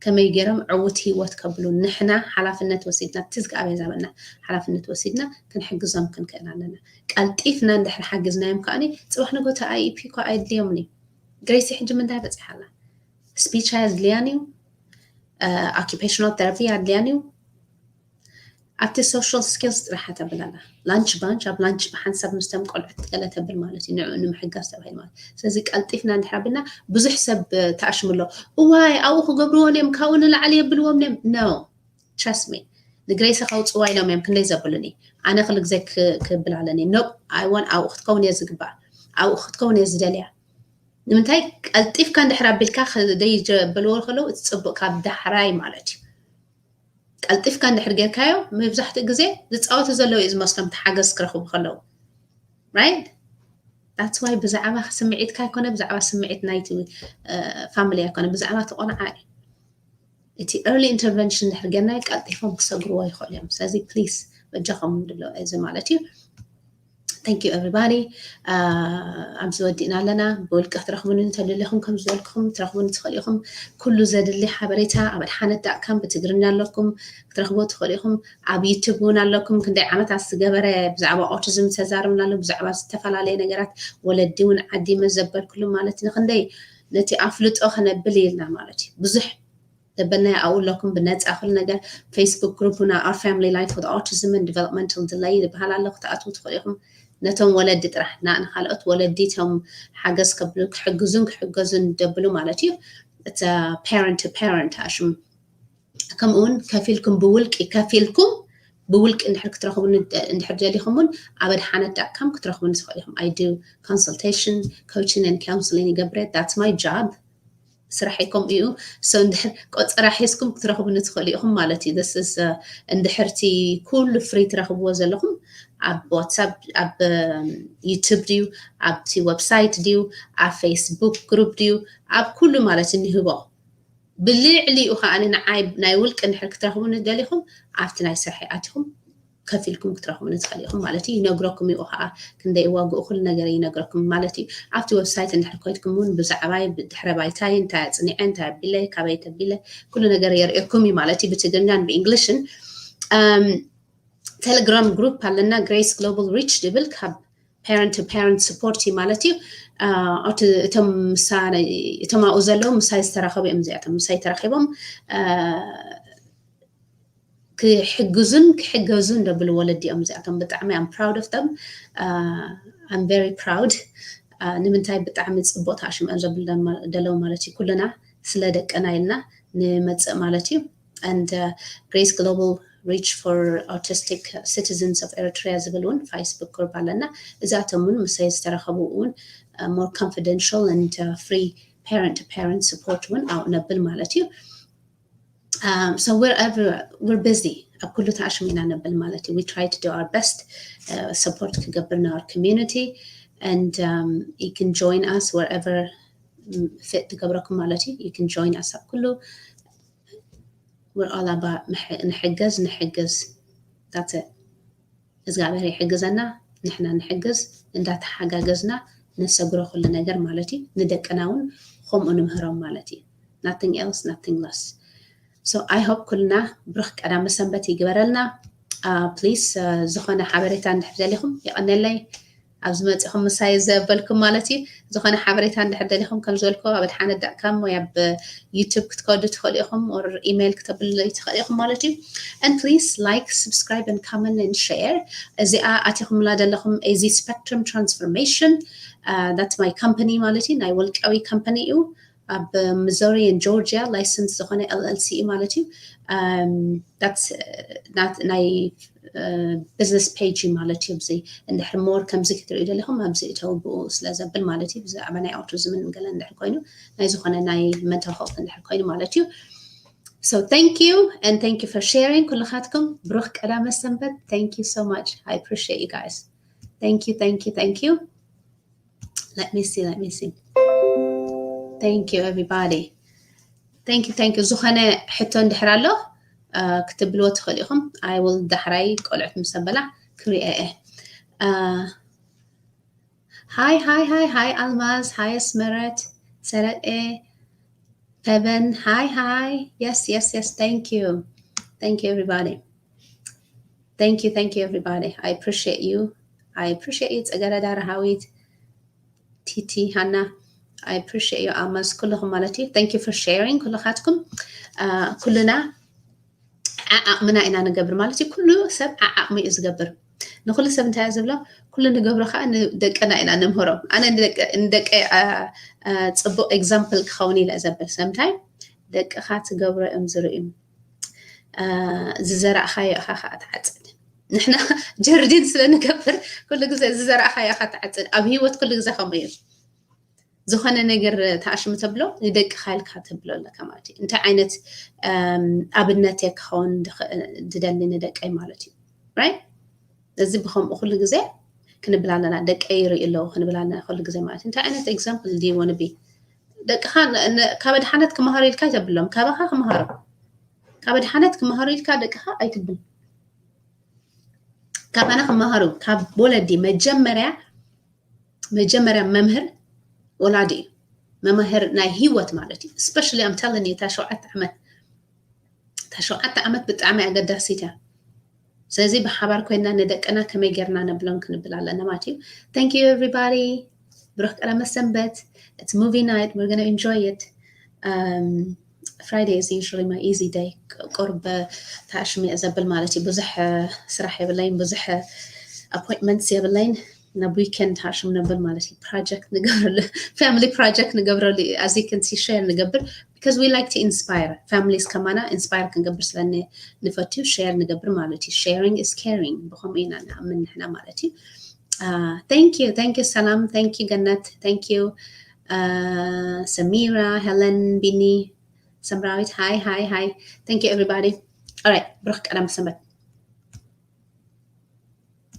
ከመይ ገይሮም ዕውት ህይወት ከብሉ ንሕና ሓላፍነት ወሲድና፣ እቲ ዝገኣበ ዛበና ሓላፍነት ወሲድና ክንሕግዞም ክንክእል ኣለና። ቀልጢፍና እንድሕር ሓግዝናዮም ከኣኒ ፅባሕ ንጎተ I E P እኳ ኣየድልዮምን እዩ። ግሬሲ ሕጂ ምንታይ በፂሓ ኣላ? Speech ኣየድልያን እዩ። Occupational therapy ኣድልያን እዩ። ኣብቲ social skills ጥራሕ ተብል ኣላ። Lunch bunch፣ ኣብ lunch ብሓንሳብ ምስቶም ቆልዑት ገለ ተብል ማለት እዩ፣ ንዕኡ ንምሕጋዝ ተባሂሉ ማለት። ስለዚ ቀልጢፍና እንድሕር ኣቢልና ብዙሕ ሰብ ተኣሽሙ ኣሎ። እዋይ ኣብኡ ክገብርዎም እዮም፣ ካብኡ ንላዕሊ የብልዎም እዮም። No, trust me። ንግሬሲ ከውፅዋ ኢሎም እዮም ክንደይ ዘብሉኒ። ኣነ ክሉ ግዜ ክብል ኣለኒ። Nope፣ I want ኣብኡ ክትከውን እየ ዝግባእ፣ ኣብኡ ክትከውን እየ ዝደልያ። ንምንታይ ቀልጢፍካ እንድሕር ኣቢልካ ደይ ጀበልዎ ከለዉ እቲ ፅቡቅ ካብ ዳሕራይ ማለት እዩ። ቀልጢፍካ እንድሕር ጌርካዮ መብዛሕትኡ ግዜ ዝፃወቱ ዘለዉ እዩ ዝመስሎም፣ ተሓገዝ ክረኽቡ ከለዉ። Right? That's why ብዛዕባ ስምዒትካ ኣይኮነ፣ ብዛዕባ ስምዒት ናይቲ family ኣይኮነ፣ ብዛዕባ እቲ ቆልዓ እዩ። እቲ early intervention እንድሕር ጌርናዮ ቀልጢፎም ክሰግርዎ ይኽእሉ እዮም። ስለዚ please በጃኹም ድሎ እዚ ማለት እዩ። Thank you everybody። ኣብዚ ወዲእና ኣለና። ብውልቂ ክትረኽቡኒ እንተደሊኹም ከም ዝበልኩኹም ትረኽቡኒ ትኽእሉ ኢኹም። ኩሉ ዘድሊ ሓበሬታ ኣብ ኣድሓነት ዳት ካም ብትግርኛ ኣለኩም ክትረኽቡ ትኽእሉ ኢኹም። ኣብ YouTube እውን ኣለኩም። ክንደይ ዓመታት ዝገበረ ብዛዕባ autism ተዛርብና ኣሎ፣ ብዛዕባ ዝተፈላለየ ነገራት ወለዲ እውን ዓዲመ ዘበልኩሉ ማለት ንክንደይ ነቲ ኣፍልጦ ከነብል ኢልና ማለት እዩ። ብዙሕ ዘበልናዮ ኣብኡ ኣለኩም ብነፃ ኩሉ ነገር። Facebook group ና Our Family Life with Autism and Developmental Delay ዝበሃል ኣሎ፣ ክትኣትዉ ትኽእሉ ኢኹም። ነቶም ወለዲ ጥራሕ ና ንካልኦት ወለዲ እቶም ሓገዝ ከብሉ ክሕግዙን ክሕገዙን ደብሉ ማለት እዩ። እቲ parent to parent ኣሽም ከምኡ እውን ከፊልኩም ብውልቂ ከፊልኩም ብውልቂ እንድሕር ክትረኽቡ እንድሕር ደሊኹም እውን ኣብ ኣድሓነት ዳት ካም ክትረኽቡ ትኽእሉ ኢኹም። I do consultation, coaching and counseling ይገብረ። That's my job። ስራሐይ ከምኡ እዩ። So እንድሕር ቆፀራ ሒዝኩም ክትረኽቡኒ ትኽእሉ ኢኹም ማለት እዩ። This is እንድሕርቲ ኩሉ free ትረኽብዎ ዘለኹም ኣብ WhatsApp፣ ኣብ YouTube ድዩ፣ ኣብቲ website ድዩ፣ ኣብ Facebook group ድዩ፣ ኣብ ኩሉ ማለት እዩ ንህቦ። ብልዕሊኡ ከዓ ንዓይ ናይ ውልቂ እንድሕር ክትረኽቡኒ ደሊኹም ኣብቲ ናይ ስራሐይ ኣቲኹም ከፊልኩም ክትረኽቡኒ ትኽእሉ ኢኹም ማለት እዩ። ይነግረኩም እዩ ከዓ ክንደይ ዋግኡ ኩሉ ነገር ይነግረኩም ማለት እዩ። ኣብቲ website እንድሕር ኮይድኩም እውን ብዛዕባይ ብድሕረ ባይታይ እንታይ ኣፅኒዐ እንታይ ኣቢለ ካበይ ተቢለ ኩሉ ነገር የርእየኩም እዩ ማለት እዩ ብትግርኛን ብእንግሊሽን። Telegram group ኣለና Grace Global Reach ዝብል ካብ parent to parent support እዩ ማለት እዩ። እቶም ኣብኡ ዘለዉ ምሳይ ዝተራኸቡ እዮም እዚኣቶም ምሳይ ተራኺቦም ክሕግዙን ክሕገዙን ደብሉ ወለዲ እዮም እዚኣቶም። ብጣዕሚ I'm proud of them. I'm very proud. ንምንታይ ብጣዕሚ ፅቡቅ ተኣሽምኦም ዘብል ደለው ማለት እዩ። ኩልና ስለ ደቅና ኢልና ንመፅእ ማለት እዩ። And Grace Global Reach for Autistic Citizens of Eritrea ዝብል እውን Facebook group ኣለና። እዛቶም እውን ምሳይ ዝተረኸቡ እውን more confidential and free parent to parent support እውን ኣብኡ ነብል ማለት እዩ። So we're everywhere, we're busy ኣብ ኩሉ ተኣሽሙ ኢና ነብል ማለት እዩ። We try to do our best support ክገብር our community and you can join us wherever fit ትገብረኩም ማለት እዩ። You can join us ኣብ ኩሉ we're all about ንሕገዝ ንሕግዝ that's it። እግዚኣብሔር ይሕግዘና፣ ንሕና ንሕግዝ፣ እንዳተሓጋገዝና ነሰግሮ ኩሉ ነገር ማለት እዩ። ንደቅና እውን ከምኡ ንምህሮም ማለት እዩ። Nothing else, nothing less. So I hope ኩልና ብሩኽ ቀዳመ ሰንበት ይግበረልና። Please ዝኾነ ሓበሬታ እንድሕር ደሊኹም የቐነለይ። ኣብዚ መፂኹም ምሳይ ዘበልኩም ማለት እዩ። ዝኾነ ሓበሬታ እንድሕር ደሊኹም ከም ዝበልኩ ኣብ ኣድሓነት ዳት ካም ወይ ኣብ YouTube ክትከዱ ትኽእሉ ኢኹም or ኢሜይል ክተብሉ ትኽእሉ ኢኹም ማለት እዩ። And please like, subscribe and comment and share. እዚኣ ኣቲኹምላ ዘለኹም እዚ Spectrum Transformation that's my company ማለት እዩ። ናይ ውልቃዊ company እዩ። ኣብ Missouri and Georgia license ዝኾነ L L C ማለት እዩ። That's ናይ business page ማለት እዩ። እዚ እንድሕር more ከምዚ ክትሪኡ ደለኹም ኣብዚ እተው ብኡ ስለ ዘብል ማለት እዩ። ብዛዕባ ናይ autism ን ገለ እንድሕር ኮይኑ ናይ ዝኾነ ናይ mental health እንድሕር ኮይኑ ማለት እዩ። So thank you and thank you for sharing ኩልኻትኩም። ብሩኽ ቀዳመ ሰንበት። Thank you so much. I appreciate you guys. Thank you, thank you, thank you. Let me see, let me see. Thank you everybody. Thank you, thank you. ዝኾነ ሕቶ እንድሕር ኣሎ ክትብልዎ ትኽእሉ ኢኹም። I will ዳሕራይ ቆልዑት ምስ ኣበላ ክሪኤ እየ። Hi, hi, hi, hi ኣልማዝ፣ hi ኣስመረት፣ ሰረኤ፣ ፈበን፣ hi, hi. Yes, yes, yes. Thank you. Thank you everybody. Thank you, thank you everybody. I appreciate you. I appreciate you. ጽገረዳ፣ ረሃዊት፣ ቲቲ፣ ሃና፣ I appreciate you ኣልማዝ፣ ኩልኹም ማለት እዩ። Thank you for sharing ኩልኻትኩም። ኩልና ዓዓቕምና ኢና ንገብር ማለት እዩ። ኩሉ ሰብ ዓዓቕሙ እዩ ዝገብር። ንኩሉ ሰብ እንታይ ዝብሎ፣ ኩሉ ንገብሮ ከዓ ንደቅና ኢና ነምህሮም። ኣነ ንደቀ- ንደቀይ አ- አ- ፅቡቅ example ክኸውን ኢለ ዘብል ሰምታይ ደቅኻ ትገብሮ እዮም ዝርእዩ። አ፣ ዝዘራእኻዮ ኢኻ ከዓ ትዓፅድ። ንሕና ጀርዲን ስለ ንገብር ኩሉ ግዜ ዝዘራእኻዮ ኢኻ ትዓፅድ። ኣብ ህይወት ኩሉ ግዜ ከምኡ እዩ። ዝኾነ ነገር ተኣሽሙ ተብሎ ንደቅኻ ኢልካ ተብሎ ኣለካ ማለት እዩ። እንታይ ዓይነት ኣብነት እየ ክኸውን ዝደሊ ንደቀይ ማለት እዩ። Right? እዚ ብከምኡ ኩሉ ግዜ ክንብል ኣለና። ደቀይ ይርኢ ኣለዉ ክንብል ኣለና ኩሉ ግዜ ማለት እዩ። እንታይ ዓይነት example do you want to be? ደቅኻ ካብ ኣድሓነት ክመሃሩ ኢልካ ኣይተብሎም፣ ካባኻ ክመሃሩ። ካብ ኣድሓነት ክመሃሩ ኢልካ ደቅኻ ኣይትብል። ካባና ክመሃሩ ካብ ወለዲ መጀመርያ መጀመርያ መምህር ወላዲ እዩ። መምህር ናይ ህይወት ማለት እዩ። Especially I'm telling you እታ ሸውዓተ ዓመት እታ ሸውዓተ ዓመት ብጣዕሚ ኣገዳሲት እያ። ስለዚ ብሓባር ኮይና ንደቅና ከመይ ጌርና ነብሎም ክንብል ኣለና ማለት እዩ። Thank you everybody. ብሩኽ ቀዳመ ሰንበት። It's movie night. We're gonna enjoy it. Friday is usually my easy day. ቁርብ ተኣሽሙ እየ ዘብል ማለት እዩ። ብዙሕ ስራሕ የብለይን፣ ብዙሕ appointments የብለይን። ናብ weekend ተኣሽሙ ነብል ማለት እዩ። Project ንገብረሉ፣ family project ንገብረሉ፣ as you can see share ንገብር because we like to inspire families ከማና inspire ክንገብር ስለ ንፈትዩ share ንገብር ማለት እዩ። Sharing is caring ብከምኡ ኢና ንኣምን ንሕና ማለት እዩ። Thank you, thank you ሰላም፣ thank you ገነት፣ thank you ሰሚራ፣ ሄለን፣ ቢኒ፣ ሰምራዊት፣ hi hi hi. Thank you everybody. Alright, ብሩኽ ቀዳመ ሰንበት።